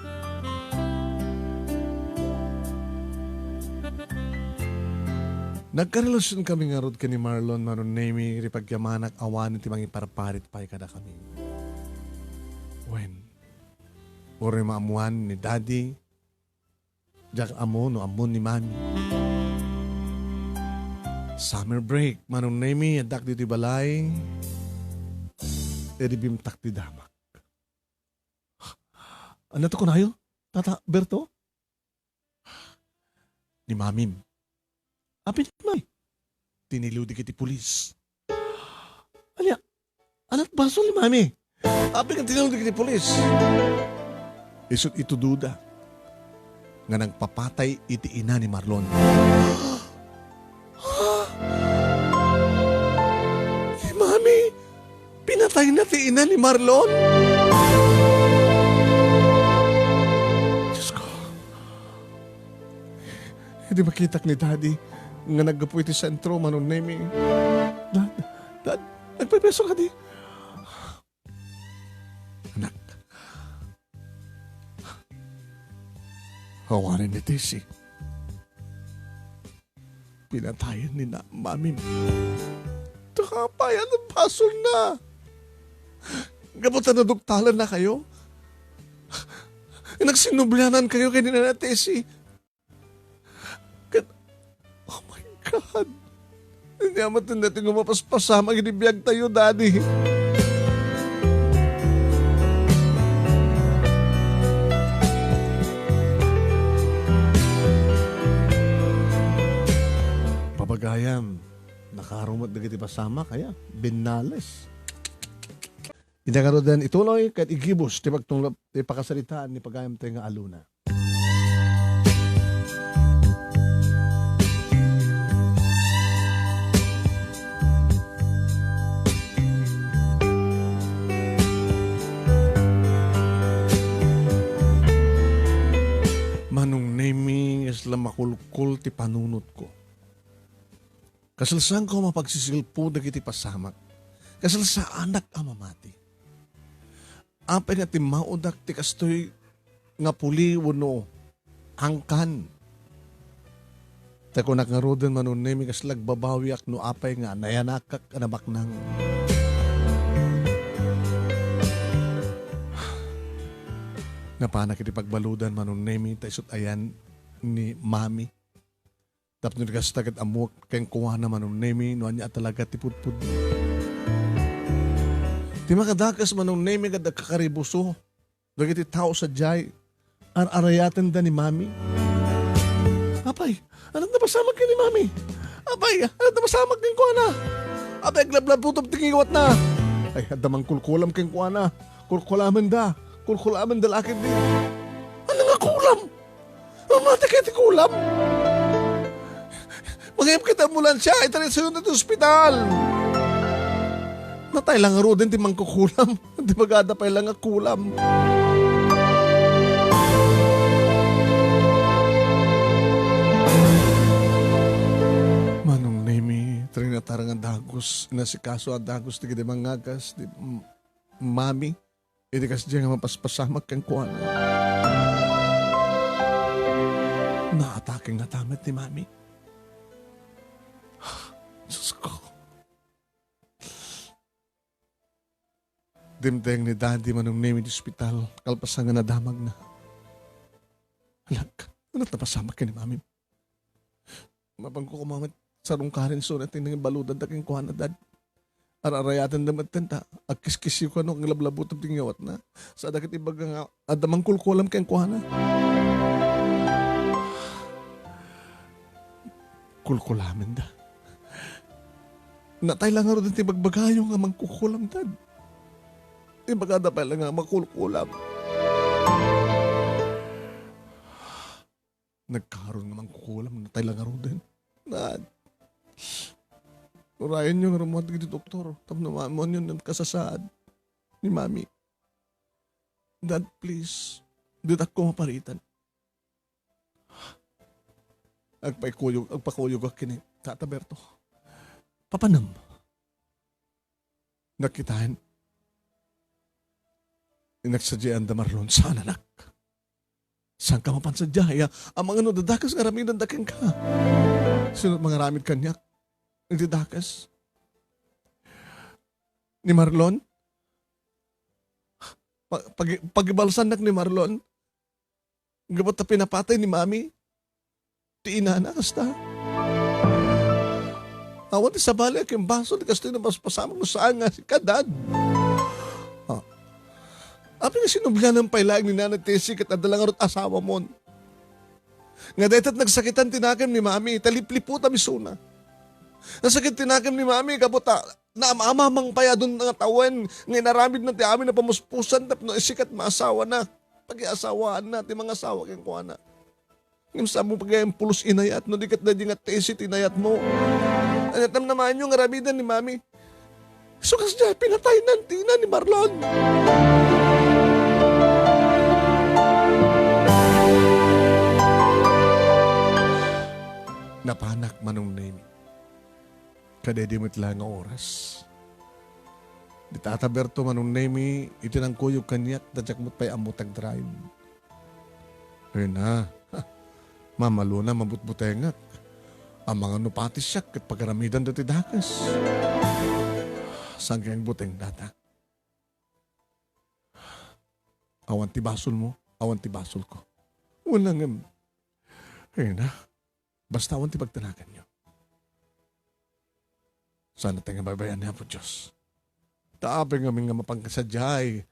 Nagkarelasionkami ngarud ken ni Marlon, Manong Nemi, iti pagyamanak awan ti mangiparparit pay kadakami. Wen, uray maammoan ni Daddy, diak ammo no ammon ni Mami. Summer break, Manong Nemi, addak ditoy balay. Idi bimtak ti damak. Ania ti kunayo, Tata Berto? Ni Mamim. Apay ni Mami? Tiniliw dagiti pulis. Ania, ania ti basol ni Mami? Apay nga tinulong dagiti pulis? Isut' itudoda nga nagpapatay iti ina ni Marlon. Ni Mami, pinatayna ti ina ni Marlon? Diyos ko. Idi makitak ni Daddy nga naggapu iti sentro, Manong Nemi. Dad, Dad, nagpepeso kadi? Anak. Awanen ni Tessie. Pinatayen ni na-, Mami. Apay a basolna? Gapu ta naduktalan na kayo? Nagsinublianan kayo ken ni Nana Tessie. Ket, oh my God! Ania met ti mapaspasamak iti biag tayo, Daddy. Pabagayam, nakarumet dagiti pasamak, aya, binnales. Ita ngaruden ituloy ket igibus ti pagtungpal ti pakasaritaan ni pagayam tayo nga aluna. Manong Nemi, kasla makulkol ti panunotko. Kasla saanko a mapagsisilpo dagiti pasamak. Kasla saanak a mamati. Apay nga timmaodak ti kastoy nga puli wenno angkan? Ta kunak ngaruden, Manong Nemi, kasla agbabawiak no apay nga nayanakak a nabaknang. Napanak iti pagbaludan, Manong Nemi, ta isut' ayan ni Mami. Tapno di kasta ket ammoak kenkuana, Manong Nemi, no ania a talaga ti pudpudno. Ti makadakes, Manong Nemi, ket agkakaribuso dagiti tao sadiay, ar-arayatenda ni Mami. Apay, ania ti napasamak ken ni Mami? Apay, ania ti napasamak kenkuana? Apay, aglablabutab ti ngiwatna. Ay, adda mangkulkulam kenkuana. Kulkulamenda. Kulkulamenda la ketdi. Ania nga kulam? Mamati kaya ti kulam? Mangayab ket ambulansya, itaraysayon ti ospital. Natay la ngaruden ti mangkukulam. Ti bagada pay la nga kulam. Manong Nemi, trinata nga dagus, inasikaso a dagus ti kidi mangagas, ti m-, Mami. Idi kasdiay nga mapaspasamak kenkuana, naatake ngata met ni Mami. Diyos ko. Dimteng ni Daddy, Manong Nemi, iti ospital, kalpasan nga nadamagna. Anak, ania ti napasamak ken ni Mami? Mapanko koma met sarungkarin isuna ti nangibaludan kenkuana, Dad. Ar-arayatenda metten ta agkiskisiw kano, aglablabutab ti ngiwatna. Saan ket ibaga nga adda mangkulkulam kenkuana. Kulkulamenda. Natay la ngaruden ti bagbagayo nga mangkukulam, Dad. Ti bagada pay la nga makulkulam. Nagkaron nga mangkukulam, natay la ngaruden. Dad, urayenyo nga rummuar dagiti doktor tapno maammoanyo no kasasaad ni Mami. Dad, please, ditakko maparitan. Agpaikuyog, agpakuyogak ken ni Tata Berto. Papanem? Nakitaen, inagsadiaan da Marlon, saan, anak? Saanka mapan sadiay a, amangan no dadakes nga aramidenda kenka? Sino mangaramid kaniak iti dakes? Ni Marlon? Pa-, pagi-, pagibalsannak ni Marlon? Gapu ta pinapatay ni Mami ti inana, kasta. Awan ti sabali a ken basol ti kastoy a napaspasamak no saan nga sika, Dad. Ah. Apay nga sinublianan pay laeng ni Nana Tessie ket adda la ngarud asawamon? Nga dayta nagsakitan ti nakem ni Mami, ta lipliputam isuna. Nasakit ti nakem ni Mami, gapu ta naam-amamang pay a dun nga tawen nga inaramidna ti amin a pamuspusan tapno isika ti maasawana. Pagiasawaanna ti mangasawa kenkuana. Ngem sa mo pagayam pulos inayat, no di ket daydi nga tesi ti inayatmo. Ania ti namnamaanyo nga aramiden ni Mami? Isu kasdiay pinataynan ti ina ni Marlon. Napanak, Manong Nemi. Kadaydi met la nga oras. Ni Tata Berto, Manong Nemi, iti nangkuyog kaniak, ta diak met pay ammo ti agdrive. Ay na. Ha. Mamalona, mabutbutengak. Amangan no pati siak ket pagaramidanda ti dakes. Saan kayat nga buteng, Tata? Awan ti basolmo, awan ti basolko. Wen, ngem. Ay na. Basta awan ti pagtanaganyo. Saan ti nga baybay-an ni Apo Dios? Ta apay ngamin nga mapan sadiay,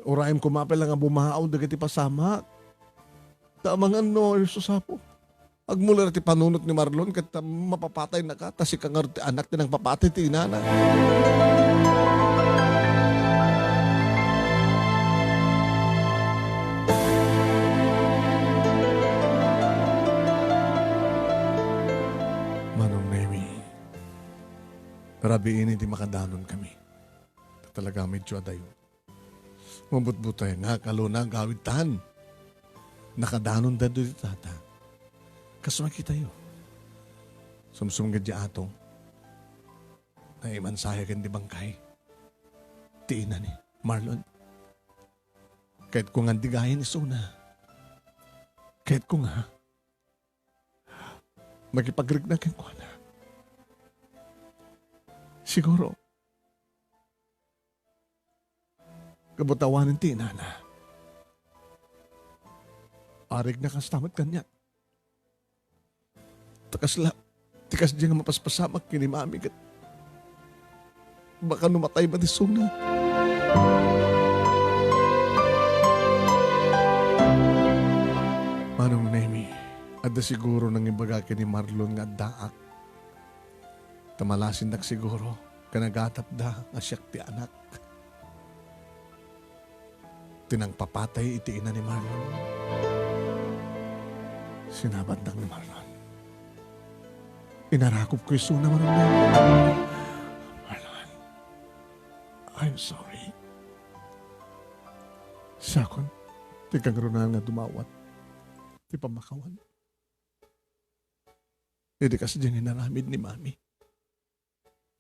urayem koma pay la nga bumao dagiti pasamak. Ta amangan no, Dios apo, agmula ti panunot ni Marlon ket ta mapapataynaka, ta sika ngarud ti anak ti nangpapatay ti inana. Manong Nemi, rabiini ti makadanon kami. Ta talaga medyo adayo. Mabutbutengak, alona, agawidtan. Nakadanon daytoy ti tata. Kas makitayo. Sumsum nga di atong. Naimansaya ken di bangkay. Ti ina ni Marlon. Kayatko nga digayen isuna. Kayatko nga makipagrikna kenkuana. Siguro, gapu ta awanen ti inana. Arigna kasta met kaniak. Ta kasla, ti kasdiay nga mapaspasamak ken ni Mami ket baka no matay met isuna. Manong Nemi, adda siguro nangibaga ken ni Marlon nga addaak. Ta malasindak siguro ken nagatapda nga siak ti anak ti nangpapatay iti ina ni Marlon. Sinabatnak ni Marlon. Inarakupko isuna, Marlon. Marlon, I'm sorry. Siakon ti kangrunaan nga dumawat ti pammakawan. Idi kasdiay nga inaramid ni Mami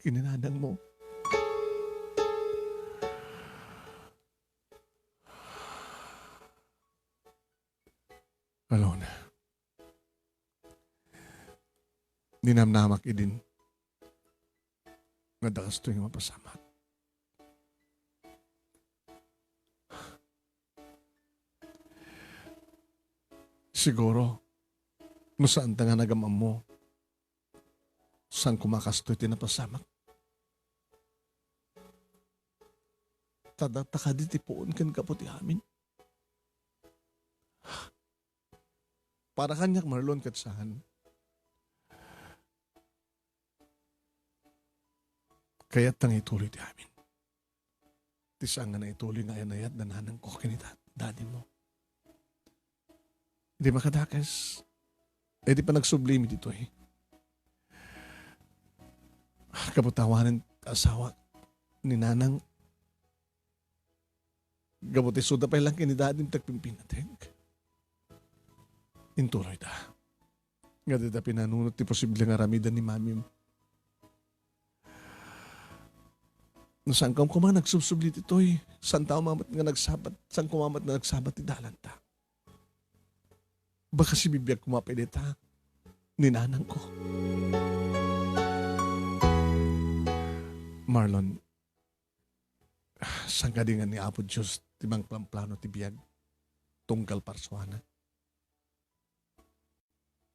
ken ni nanangmo. Alona, ninamnamak idin nga adda kastoy nga mapasamak. Siguro, no saanta nga nagam-ammo, saan koma kastoy ti napasamak? Ta data kadi ti puon ken gapu ti amin. Para kaniak, Marlon, ket saan. Kayatta nga ituloy ti amin. Ti saan nga naituloy nga ayan-ayat da nanangko ken ni da-, daddymo. Di makadakes. Idi panagsublimi ditoy. Gapu ta awanen asawa ni nanang, gapu ti isuda pay lang ken ni daddy ti agpimpinateg. Intuloyda. Nga dida pinanunot ti posible nga aramiden ni mamim. No saan koma nagsubsubli ditoy, saan koma met nga nagsabat, saan koma met nga nagsabat ti dalanta. Baka sibibiag koma pay dita ni nanangko. Marlon, saan kadi nga ni Apo Dios ti mangplamplano ti biag tunggal parsuana?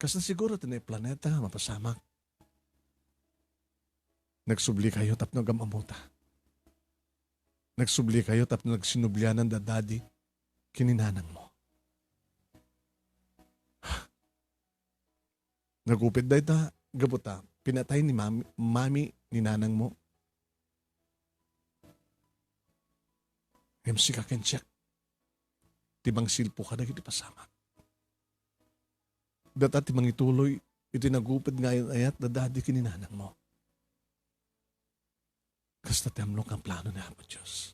Kasta siguro ti naiplaneta nga mapasamak. Nagsublikayo tapno agam-ammota. Nagsublikayo tapno nagsinublianan da daddy ken ni nanangmo. Nagupit dayta gapu ta pinatay ni mami, mami ni nanangmo. Ngem sika ken Jack, ti mangsilpo kadagiti pasamak. Data ti mangituloy iti naguped nga ayat-ayat da Daddy ken ni Nanangmo. Kasta ti amlok nga plano ni Apo Dios.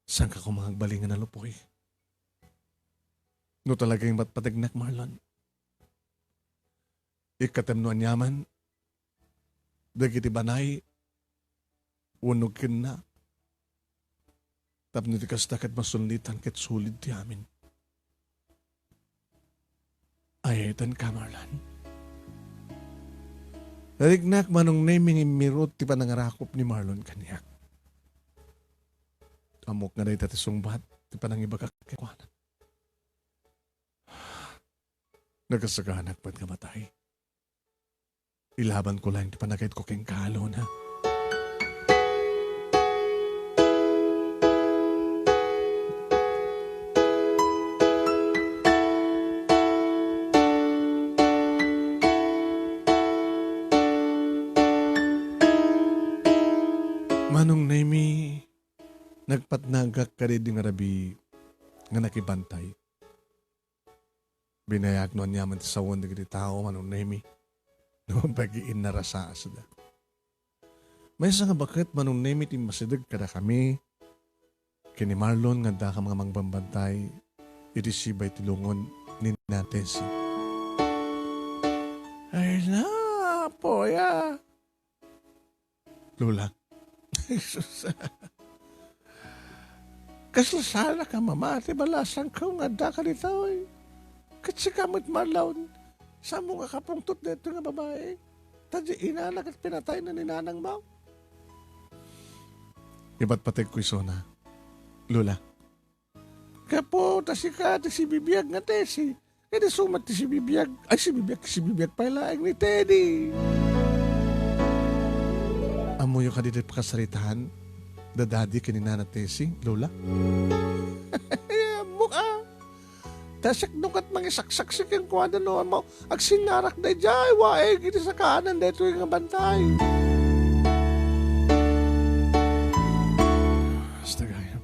Saanka koma nga agbalin nga nalupoy? No talaga nga ipatpategnak, Marlon, ikkatem no aniaman dagiti banay wenno kenna. Tapno ti kasta ket masunlitan ket sulid ti amin. Ay-ayatenka, Marlon. Nariknak, Manong Nemy, nga immirut ti panangarakop ni Marlon kaniak. Ammok nga dayta ti sungbat ti panangibagak kenkuana. Nakasaganak met nga matay. Ilabanko laeng ti panagayatko kenka, Lona. Manong Nemy, nagpatnagak kadaydi nga rabii nga nakibantay. Binayag no aniaman ti sawen dagiti tao, Manong Nemy, no bagiin narasaasda. Maysa nga baket, Manong Nemy, ti masideg kadakami ken ni Marlon nga addakam nga mangbambantay iti sibay ti lungon ni Nana Tessie. Ay na, Apo, ya. Lola. Ay, sus. Kasla saanak a mamati, balasangko nga addaka ditoy. Ket sika met, Marlon, saanmo nga kapungtot daytoy nga babai? Ta diay inana ket pinatayna ni nanangmo. Ipatpategko isuna, Lola. Gapu ta sika ti sibibiag nga Tessie. Ket isu met ti sibibiag, ay, sibibiag, sibibiag pay laeng ni Teddy. Ammoyo kadi ti pakasaritaan da Daddy ken ni Nana Tessie, Lola? Ammok a. Ta siak no ket mangisaksaksi kenkuana no ammo, agsinnarak daydiay waig iti sakaanan daytoy nga bantay. Hasta gayam.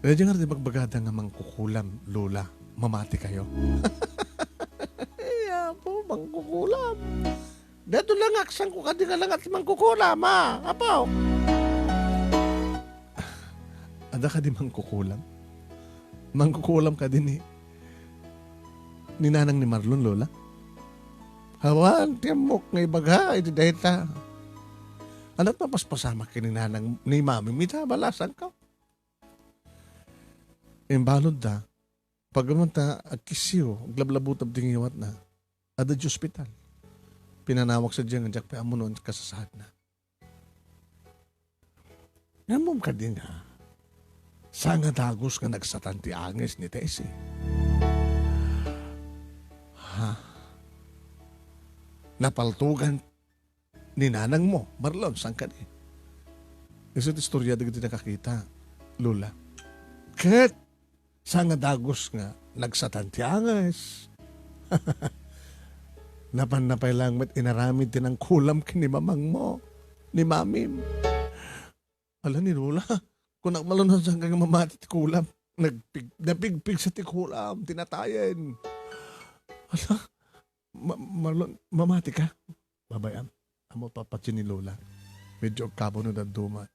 Daydiay ngarud ti bagbagada nga mangkukulam, Lola, mamatikayo. Ay, Apo, mangkukulam. Daytoy la nga agsangko kadi nga langat ti mangkukulam, a, Apo. Adda kadi mangkukulam? Mangkukulam kadi ni, ni nanang ni Marlon, Lola? Awan ti ammok nga ibaga iti dayta. Ania ti mapaspasamak ken ni nanang ni mamim ita, balasangko? Imbaludda, pagmamanta, agkissiw, aglablabutab ti ngiwatna. Adda idiay ospital. Pinanawag sadiay nga diak pay ammo no ania ti kasasaadna. Ammom kadi nga, saan nga dagus nga nagsatan ti angis ni Tessie? Ha? Napaltogan ni nanangmo, Marlon, saan kadi? Isu ti istorya dagiti nakakita, Lola. Ket saan nga dagus nga nagsatan ti angis? Napanna pay laeng met inaramid ti nangkulam ken ni mamangmo, ni mamim. Ala ni Lola, kunak malunod saan nga mamati ti kulam. Nagpig-, napigpigsa ti kulam, tinatayen. Ala, Ma-, Marlon, mamati ka? Babayam, ammo papatien ni Lola. Medyo agkabaw no dadduma.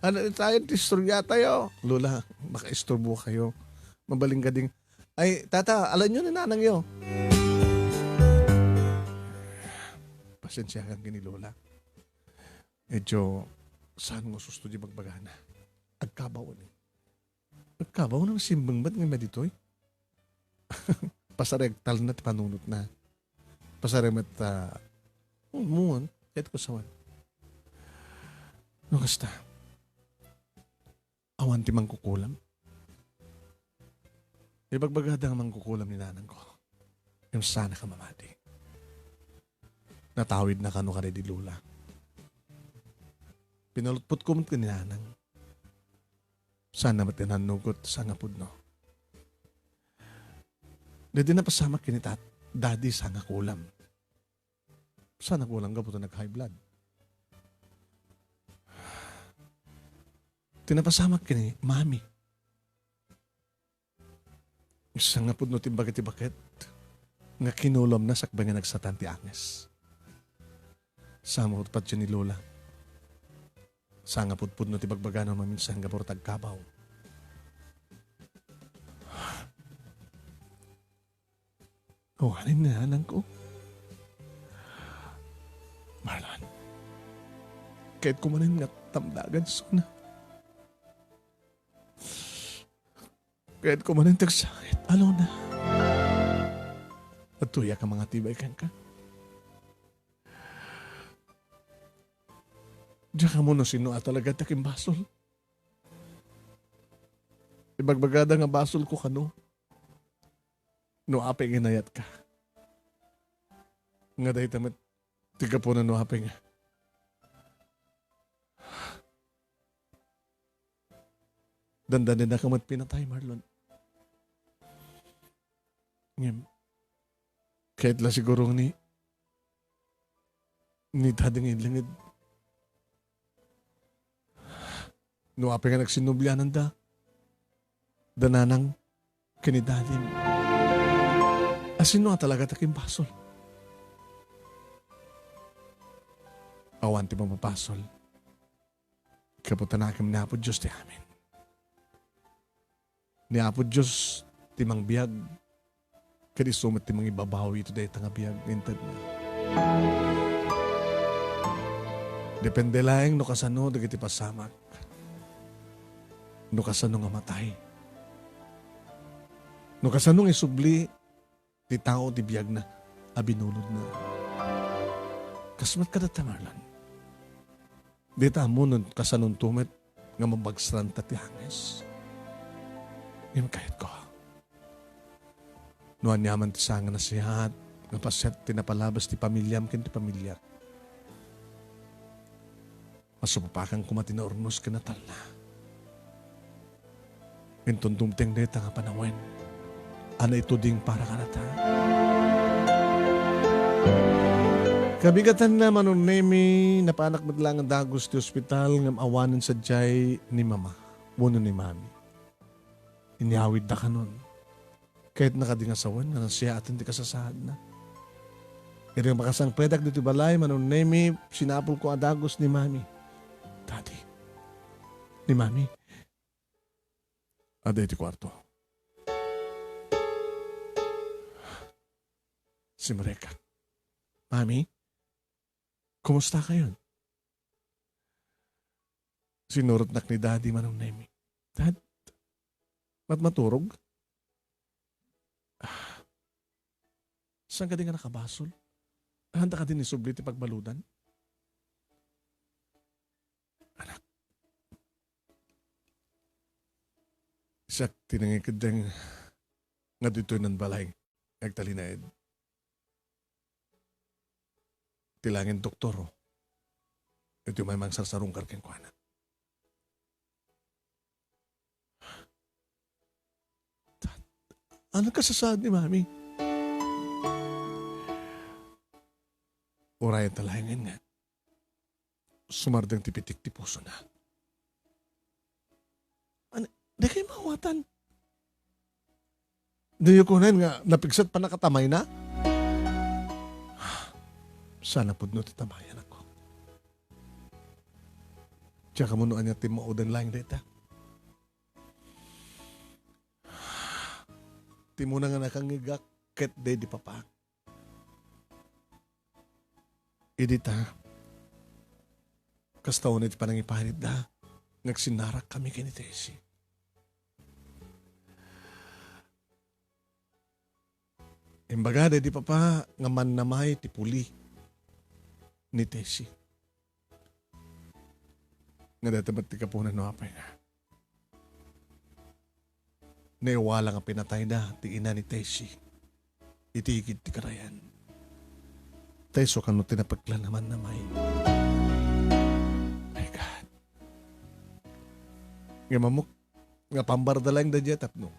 Ania ti istorya tayo? Lola, makaisturbo kayo. Mabalin kading, ay, tata, alanyo ni nanangyo. Pasensiakan ken ni Lola. Medyo saan nga susto di bagbagana. Agkabaw ni. Agkabaw no simbeng met nga immay ditoy. Pasarag talna ti panunotna. Pasarag met, ah, muan, ket kusawan. No kasta, awan ti mangkukulam. Ibagbagada nga mangkukulam ni nanangko. Ngem saanak a mamati. Natawidna kano kadaydi Lola. Pinalutpotko met ken ni nanang. Saanna met ti nannugot saan nga pudno. Daydi napasamak ken ni tat-, daddy saan nga kulam. Saan nga kulam gapu ta nag-high blood. Ti napasamak ken ni Mami. Sangapudno ti imbag iti baket nga kinulomna sakbay nga nagsatan ti anges. Sangapud pay ni Lola. Sangapudpudno ti bagbagana maminsan gapu ta agkabaw. Awanen nga anangko. Marlon, kayatko manen nga tamdagan suna. Kayatko manen ti agsakit, Alona. Adtoyak a mangatibay kenka. Diak ammo no sino a talaga ti akimbasol. Ibagbagada nga basolko kano. No apay nga inayatka. Nga dayta met ti gapuna no apay nga dandanennaka met pinatay, Marlon. Ngem, kayat la siguro ni, ni Daddy nga inlinged. No apay nga nagsinnubliananda, da Nanang ken ni Daddy. A sino a talaga ti akimbasol? Awan ti mapabasol. Gapu ta nakem ni Apo Dios ti amin. Ni Apo Dios ti mangbiag, ket isu met ti mangibabawi iti dayta nga biag nga intedna. Depende laeng no kasano dagiti pasamak, no kasano nga matay, no kasano nga isubli ti tao ti biagna a binulodna. Kas met kadata, Marlon. Dita ammo no kasanonto met nga mabagsranta ti anges. Ngem kayatko, no aniaman ti saan nga nasayaat nga paset ti napalabas ti pamiliam ken ti pamiliak, masupapakan koma ti naurnos ken natalna. Inton dumteng dayta nga panawen a naituding para kadata. Kabigatanna, Manong Nemi, napanak met laeng a dagus ti ospital ngem awanen sadiay ni Mama wenno ni Mami. Inyawidda kanon. Kayatna kadi nga sawen nga nasayaaten ti kasasaadna. Idi makasangpedak ditoy balay, Manong Nemi, sinapulko a dagus ni Mami. Daddy. Ni Mami. Adda iti kuarto. Simrekak. Mami, kumusta kayon? Sinurotnak ni Daddy, Manong Nemi. Dad, mat-, maturog? Ah, saan kadi nga nakabasol? Handa kadi ni subli ti pagbaludan? Anak, siak ti nangikeddeng nga ditoy nan balay nga agtalinaed. Ti laeng doktor, iti umay mangsarsarungkar kenkuana. Ano kasasaad ni Mami? Uray ta laengen nga sumardeng ti pitik ti pusona. Ano, di kayo maawatan? Diyo kunen nga napigsat pannakatamayna? Sana pudno ti tamayan ako. Diak ammo no ania ti maudan laeng dayta. Ti umuna nga nakangngegak ket daydi papak. Idi ta, kasta unay ti panangiparitda nga agsinnarakkami ken ni Tessie. Imbaga daydi papa nga mannamay ti puli ni Tessie. Nga dayta met ti gapuna no apay nga naiwala nga pinatayda ti ina ni Tessie iti igid ti karayan. Ta isu kano ti napekla a mannamay. My God. Ngem ammok nga pambarda laeng daydiay tapno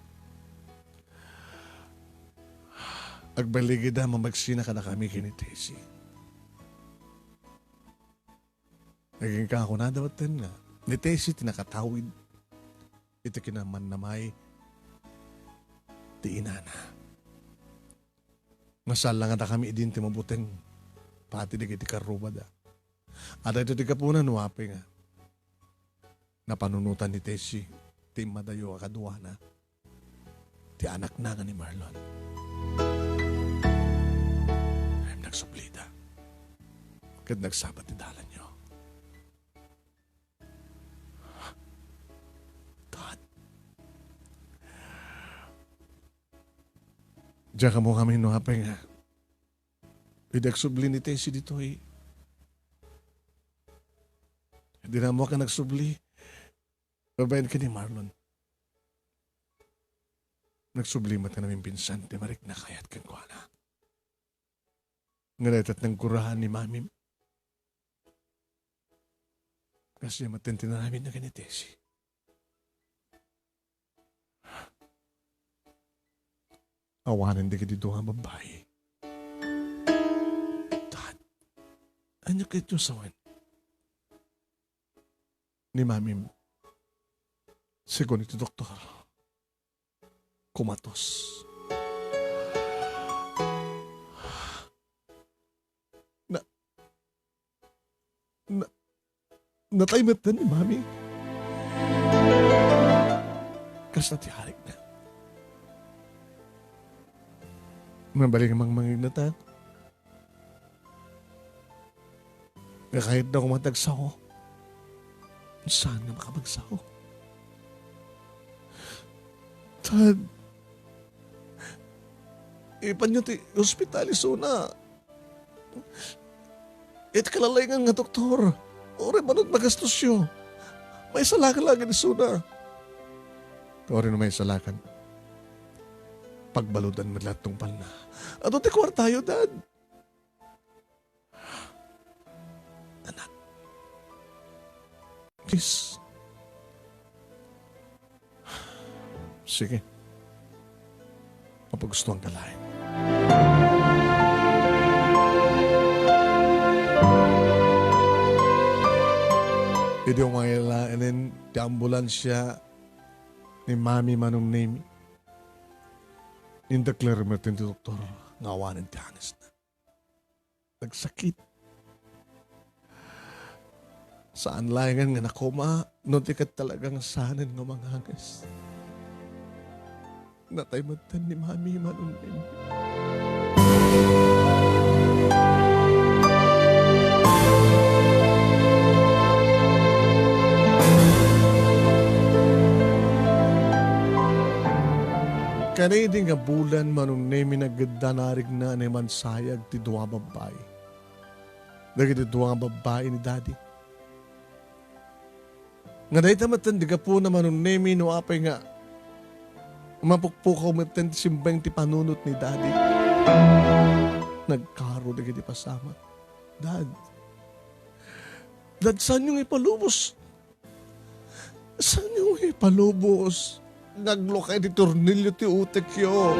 agballigida mamagsina kadakami ken ni Tessie. Agingga kunada metten nga, Ni Tessie ti nakatawid iti kinamannamay ti inana. Nasallangadakami idin ti mabuteng, pati dagiti karrubada. Adda ito ti gapuna no apay nga napanunotan ni Tessie ti immadayo a kaduana ti anakna nga ni Marlon. Ngem nagsublida ket nagsabat ti dalanyo. Dad, diak ammo ngamin no apay nga idi agsubli ni Tessie ditoy, di na ammoak a nagsubli babaen ken ni Marlon. Nagsubli met nga namimpinsan ti marikna a kayat kenkuana. Nga dayta ti nagguraan ni Mamim. Kasdiay met ti inaramidna ken ni Tessie. Awanen dagiti dua a babbai. Dad, ania kayatyo a sawen? Ni Mamim, segun iti doktor, kumatos. Na, na, natay met ni Mami. Kasta ti arigna. Mabalin nga mangmangngegna ta. Nga kayatda koma ti agsao, saan nga makapagsaok? Tad, ipanyo ti ospital isuna. Iti kalalaingan nga doktor, uray mano ti magastusyo, maisalakan laeng isuna. Uray no maisalakan, pagbaludan met laeng ti tungpalna. Adu ti kuartayo, Dad. Anak. Please. Sige. Mapagustuanka laeng. Idi umayla enen ti ambulansia ni Mami Manong Nemi, indeklar met ti doktor nga awanen ti hangesna. Nagsakit. Saan laengen nga nakoma no di ket talaga nga saanen nga manghanges. Natay metten ni Mami Manong Nemi. Ken idi nga bulan, Manong Nemi, nagedda narigna a naimansayag ti dua a babbai. Dagiti dua nga babbai ni Daddy. Nga dayta metten ti gapuna, Manong Nemi, no apay nga mapukpukaw metten ti simbeng ti panunot ni Daddy. Nagkaro dagiti pasamak. Dad, Dad, saanyo nga ipalubos? Saanyo nga ipalubos? Naglukay ti tornilyo ti utekyo.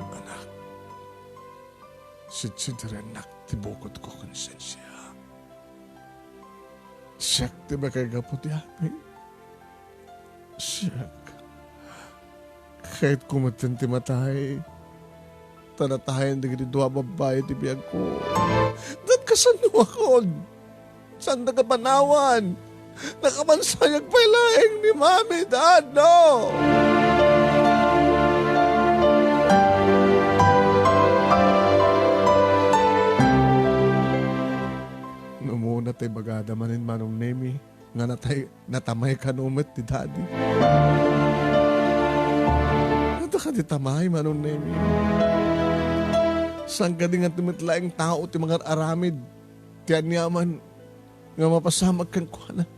Anak, sidsidirennak ti bukodko ken sensia. Siak ti makaigapu ti amin. Siak. Kayatko metten ti matay. Ta natayen dagiti dua a babbai ti biagko. Dad, kasannoakon? Saanda nga panawan? Nakamansayag pay laeng ni Mami, Dad, no? Umuna tay bagada manen, Manong Nemi, nga natay, natamay kano met ti Daddy. Adda kadi tamay, Manong Nemi? Saan kadi nga ti met laeng tao ti mangar-aramid ti aniaman nga mapasamak kenkuana?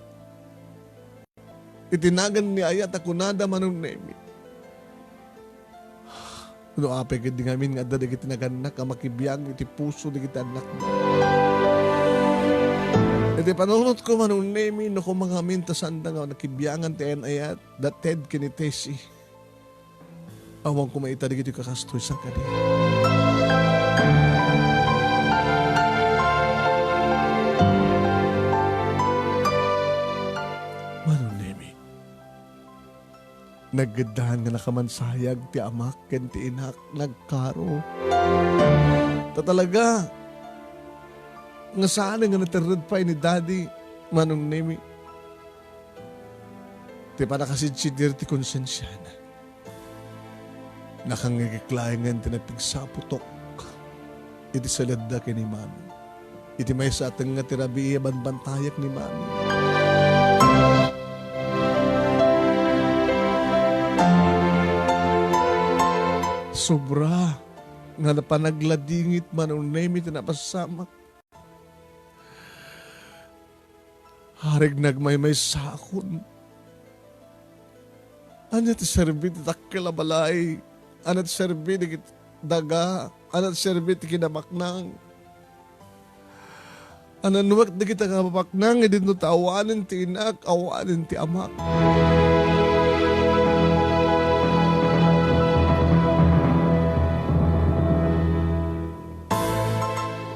Iti nagan ni ayat a kunada, Manong Nemi, no apay ketdi ngamin nga adda dagiti nagannak a makibiang iti puso dagiti annakda. Iti panunotko, Manong Nemi, no koma ngamin ta saanda nga nakibiangan ti ayan-ayat da Ted ken ni Tessie, awan koma ita dagiti kakastoy, saan kadi? Naggeddaan nga nakamansayag ti amak ken ti inak, nagkaro. Ta talaga, nga saan nga naterred pay ni Daddy, Manong Nemi. Ti pannakasidsidir ti konsensiana. Nakangngegek laengen ti napigsa a putok iti saledda ken ni Mami. Iti maysa a tengnga ti rabii a banbantayak ni Mami. Sobra nga napanagladingit, Manong Nemi, ti napasamak. Arik nagmaymaysaakon. Ania ti serbi ti dakkel a balay? Ania ti serbi dagiti daga? Ania ti serbi ti kinabaknang? Ananwek dagiti kinabaknang, idinto ta awanen ti inak, awanen ti amak.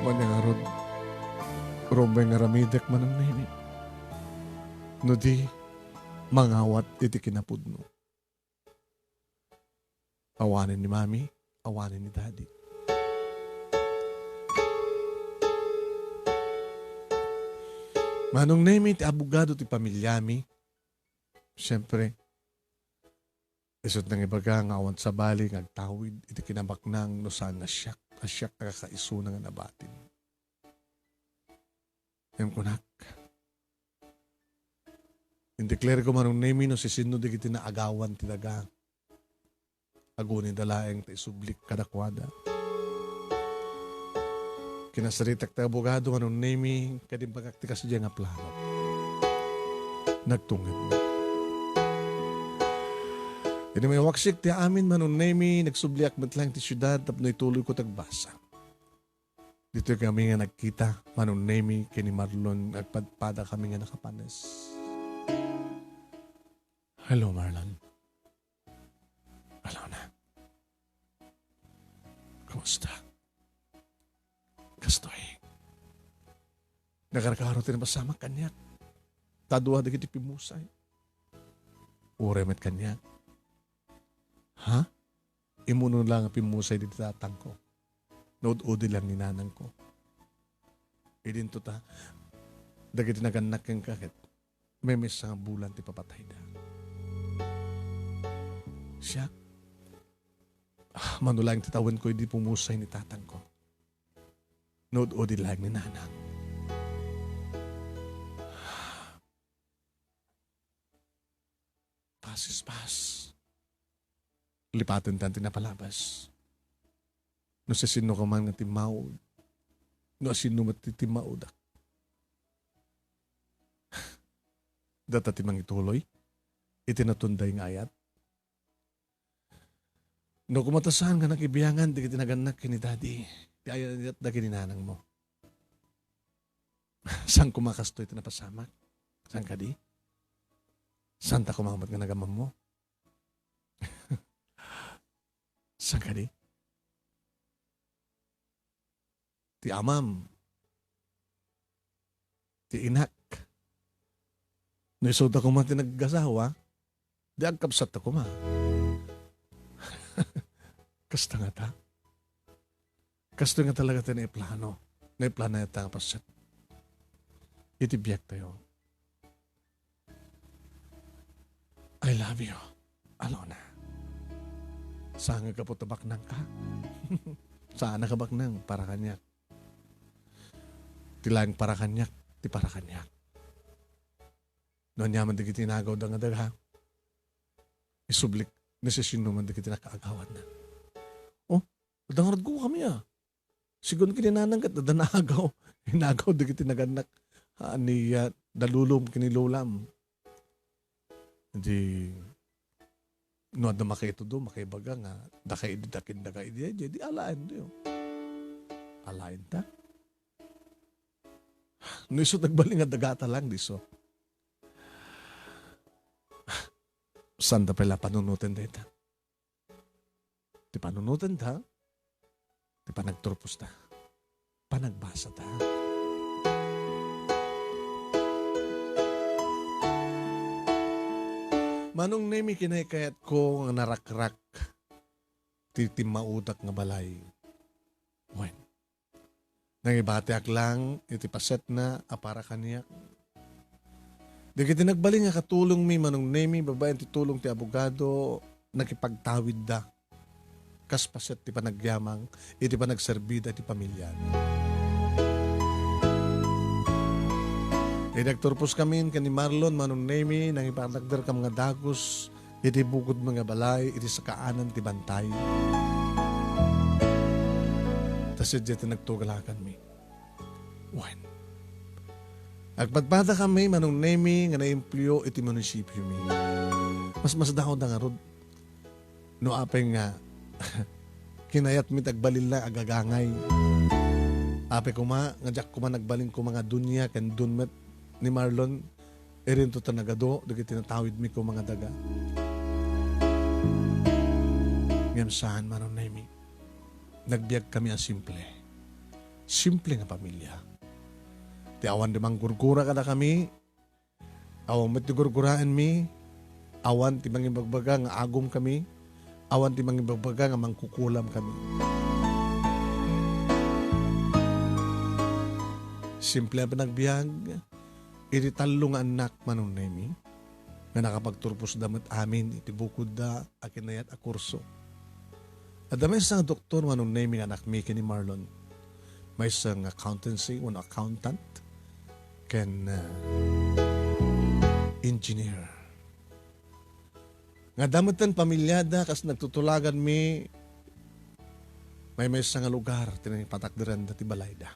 Ania ngarud, rumbeng nga aramidek, Manong Nemi. No di, mangawat iti kinapudno. Awanen ni Mami, awanen ni Daddy. Manong Nemi, ti abogado ti pamilyami, siyempre, isu't nangibaga nga awan sabali nga agtawid iti kinabaknang no saan nga siak, a siak a kakaisuna nga nabatin. Ngem kunak, indeclare ko, Manong Nemi, no sisinno dagiti naagawan ti daga. Agunida laeng ta isublik kadakuada. Kinasaritak ti abogado, Manong Nemi, ket imbagak ti kasdiay nga plano. Nagtungedna. Idi mayawaksik ti amin, Manong Nemi, nagsubliak met laeng ti siudad tapno ituloy ko ti agbasa. Ditoy kami nga nagkita, Manong Nemi, ken ni Marlon, agpadpada kami nga nakapanes. Hello, Marlon. Hello na. Kumusta? Kastoy. Nakarkaro ti napasamak kaniak. Ta dua dagiti pimmusay. Uray met kaniak. Ha? Immuno la nga pimmusay diti tatangko. Naud-udi lang ni nanangko. Idinto ta, dagiti nagannak kenka ket maymaysa nga bulan ti papatayda. Siak, ah, mano laeng ti tawenko idi pummusay ni tatangko. Naud-udi laeng ni nanang. Pasispas. Lipaten tan ti napalabas. No siasino ka man nga timmaud, no asino met ti timmaodak. Data ti mangituloy iti natunday nga ayat. No kumatasan nga nakibiangan dagiti nagannak ken ni Daddy, ti ayat dagiti nanangmo. Saan koma kastoy ti napasamak? Saan kadi? Saan ta koma met nga nagamammo? Saan kadi? Ti amam, ti inak. No isuda koma ti nagasawa, di agkabsatta koma. Kasta ngata. Kastoy nga talaga ti naiplano. Naiplano ta nga paset iti biagtayo. I love you, Alona. Saan nga gapu ta baknangka? Saan nga baknang para kaniak? Ti laeng para kaniak, ti para kaniak. No ania man dagiti inagaw da nga daga, isublik, no siasino man dagiti nakaagawanna. Oh, dangarad ko kami, ah. Sigun ken ni nanang ket adda naagaw. Inagaw dagiti nagannak. Ania, da lulom ken ni lolam. Di, no adda makaitudo, makaibaga nga, daka idi, dakin daga idi, di, di alaen, di, oh. Alaen ta. No isu nagbalin nga dagata lang, di so. Saan da pala panunoten dayta? Ti panunotenta, ti panagturposta, panagbasata. Manong Nemi, kinaykayatko nga narakrak ti timmautak nga balay. Wen, nangibatiak lang iti pasetna a para kaniak. Dagiti nagbalin nga katulongmi, Manong Nemi, babaen ti tulong ti abogado, nakipagtawidda kas paset ti panagyamang iti panagserbida iti pamiliana. Idi agturposkamin ken ni Marlon, Manong Nemi, nangipatakderkam nga dagus iti bukodmi nga balay iti sakaanan ti bantay. Ta sadiay ti nagtugalakanmi. Wen, agpadpadakami, Manong Nemi, nga naimplio iti munisipiomi. Masmasdaawda ngarud no apay nga kinayatmi ti agbalin la agagangay. Apay koma nga diak koma nagbalin koma nga dunia ken dun met ni Marlon, irinto ta nagadu dagiti natawidmi koma nga daga. Ngem saan, Manong Nemi. Nagbiagkami a simple. Simple nga pamilia. Ti awan ti manggurgura kadakami, awan met ti gurguraenmi, awan ti mangibagbaga nga agumkami, awan ti mangibagbaga nga mangkukulamkami. Simple a panagbiag, iti tallo nga annak, Manong Nemi, nga nakapagturposda met amin iti bukodda a kinayat a kurso. Adda maysa nga doktor, Manong Nemi, nga anakmi ken ni Marlon. Maysa nga accountancy wenno accountant ken, ah, engineer. Nga adda metten pamiliada kas nagtutulaganmi maymaysa nga lugar ti nangipatakderanda ti balayda.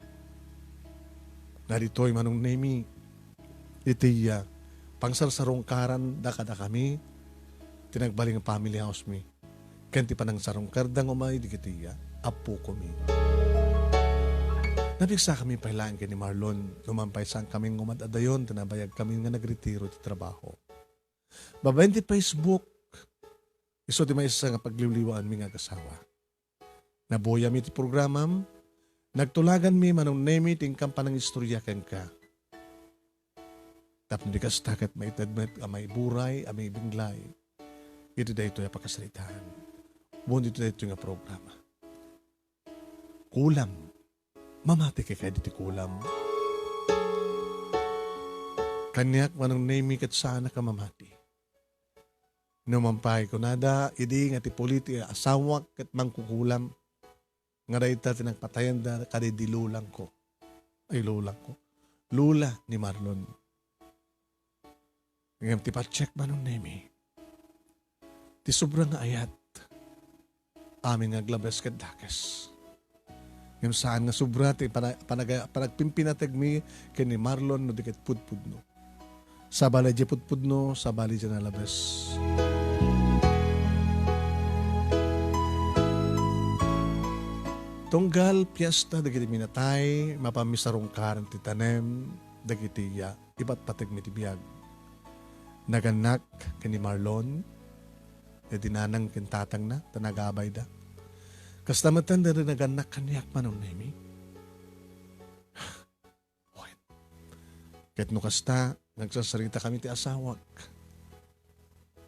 Nga ditoy, Manong Nemi, iti, ah, pangsarsarungkaranda kadakami ti nagbalin nga family house mi ken ti panangsarungkarda nga umay dagiti, ah, appokomi. Napigsakami pay laeng ken ni Marlon, no man pay saankami nga umad-adayon ta nabayagkami nga nagretiro ti trabaho. Babaen ti Facebook, isu ti maysa nga pagliwliwaanmi nga agasawa. Nabuyami ti programam, nagtulaganmi, Manong Nemi, ti inkam panangistoria kenka. Tapno di kasta ket maited met a maiburay a maibinglay iti daytoy a pakasaritaan wenno iti daytoy nga programa. Kulam. Mamati kay kadi ti kulam. Kaniak, Manong Nemi, ket saanak a mamati. No man pay kunada, idi nga ti puli ti asawak ket mangkukulam, nga dayta ti nagpatayanda kadi di lolangko. Ay, lolangko. Lola ni Marlon. Ngem ti patiek, Manong Nemi, ti sobra nga ayat, amin nga aglabes ket dakes. Ngem saan nga sobra ti pana-, panaga-, panagpimpinategmi ken ni Marlon no di ket pudpudno. Sabali diay pudpudno, sabali diay nalabes. Tunggal piesta dagiti minatay, mapanmi sarungkaren ti tanem dagiti ya-, ipatpategmi ti biag. Nagannak ken ni Marlon, daydi nanang ken tatangna, ta nagabayda. Kasta metten daydi nagannak kaniak, Manong Nemi. Wen. Ket no kasta, nagsarsaritakami ti asawak.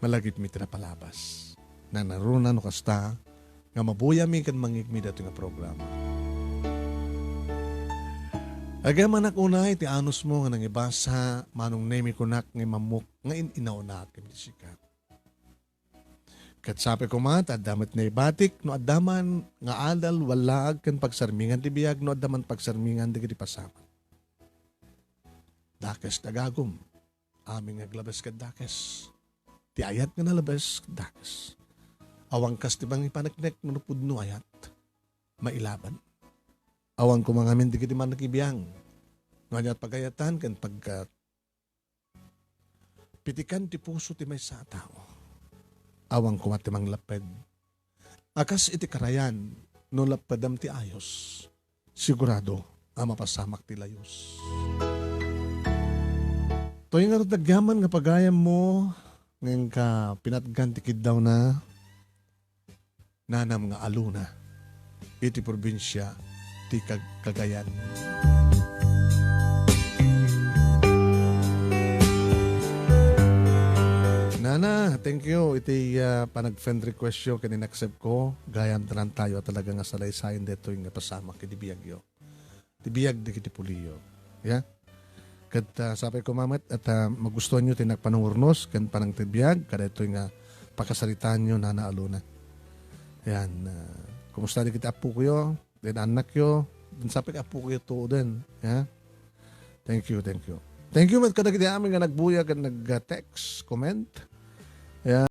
Malagipmi ti napalabas. Nanaruna no kasta, nga mabuyami ken mangngegmi daytoy nga programa. Agyamanak unay ti anusmo nga nangibasa, Manong Nemi, kunak nga immamok nga in-inawnak iti sika. Ket sapay koma ta adda met naibatik no adda man nga adal, wallaag ken pagsarmingan ti biag no adda man pagsarmingan dagiti pasamak. Dakes ti agagum. Amin nga aglabes ket dakes. Ti ayat nga nalabes ket dakes. Awan kas ti mangipaneknek no pudno ayat. Mailaban. Awan koma ngamin dagiti manakibiang. No ania ti pagayatan ken pagka-, pitikan ti puso ti maysa a tao. Awan koma ti manglapped. A kas iti karayan, no lappedam ti ayos, sigurado a mapasamak ti layus. Toy ngarud agyaman nga pagayammo, ngem ka pinatgan ti kiddawna, nanam nga aluna iti probinsia ti Kag-, Cagayan. Nana, thank you iti, ah, panag-friend request yo ken in-accept ko. Gayam ta lang tayo a talaga nga salaysayen daytoy nga pasamak iti biag yo. Ti biag dagiti pulio. Ya? Ket, ah, sapay ko mamet et, ah, magustuhan yo ti nagpanangurnos ken panangtagbiag kadaytoy nga pakasaritaan yo nana a Luna. Yan, ah, kumusta dagiti appo ko yo? Den annak yo? Den sapay appo ko yo tuoden. Ya? Thank you, thank you. Thank you met kadagiti amin nga nagbuya ken nag-text, comment.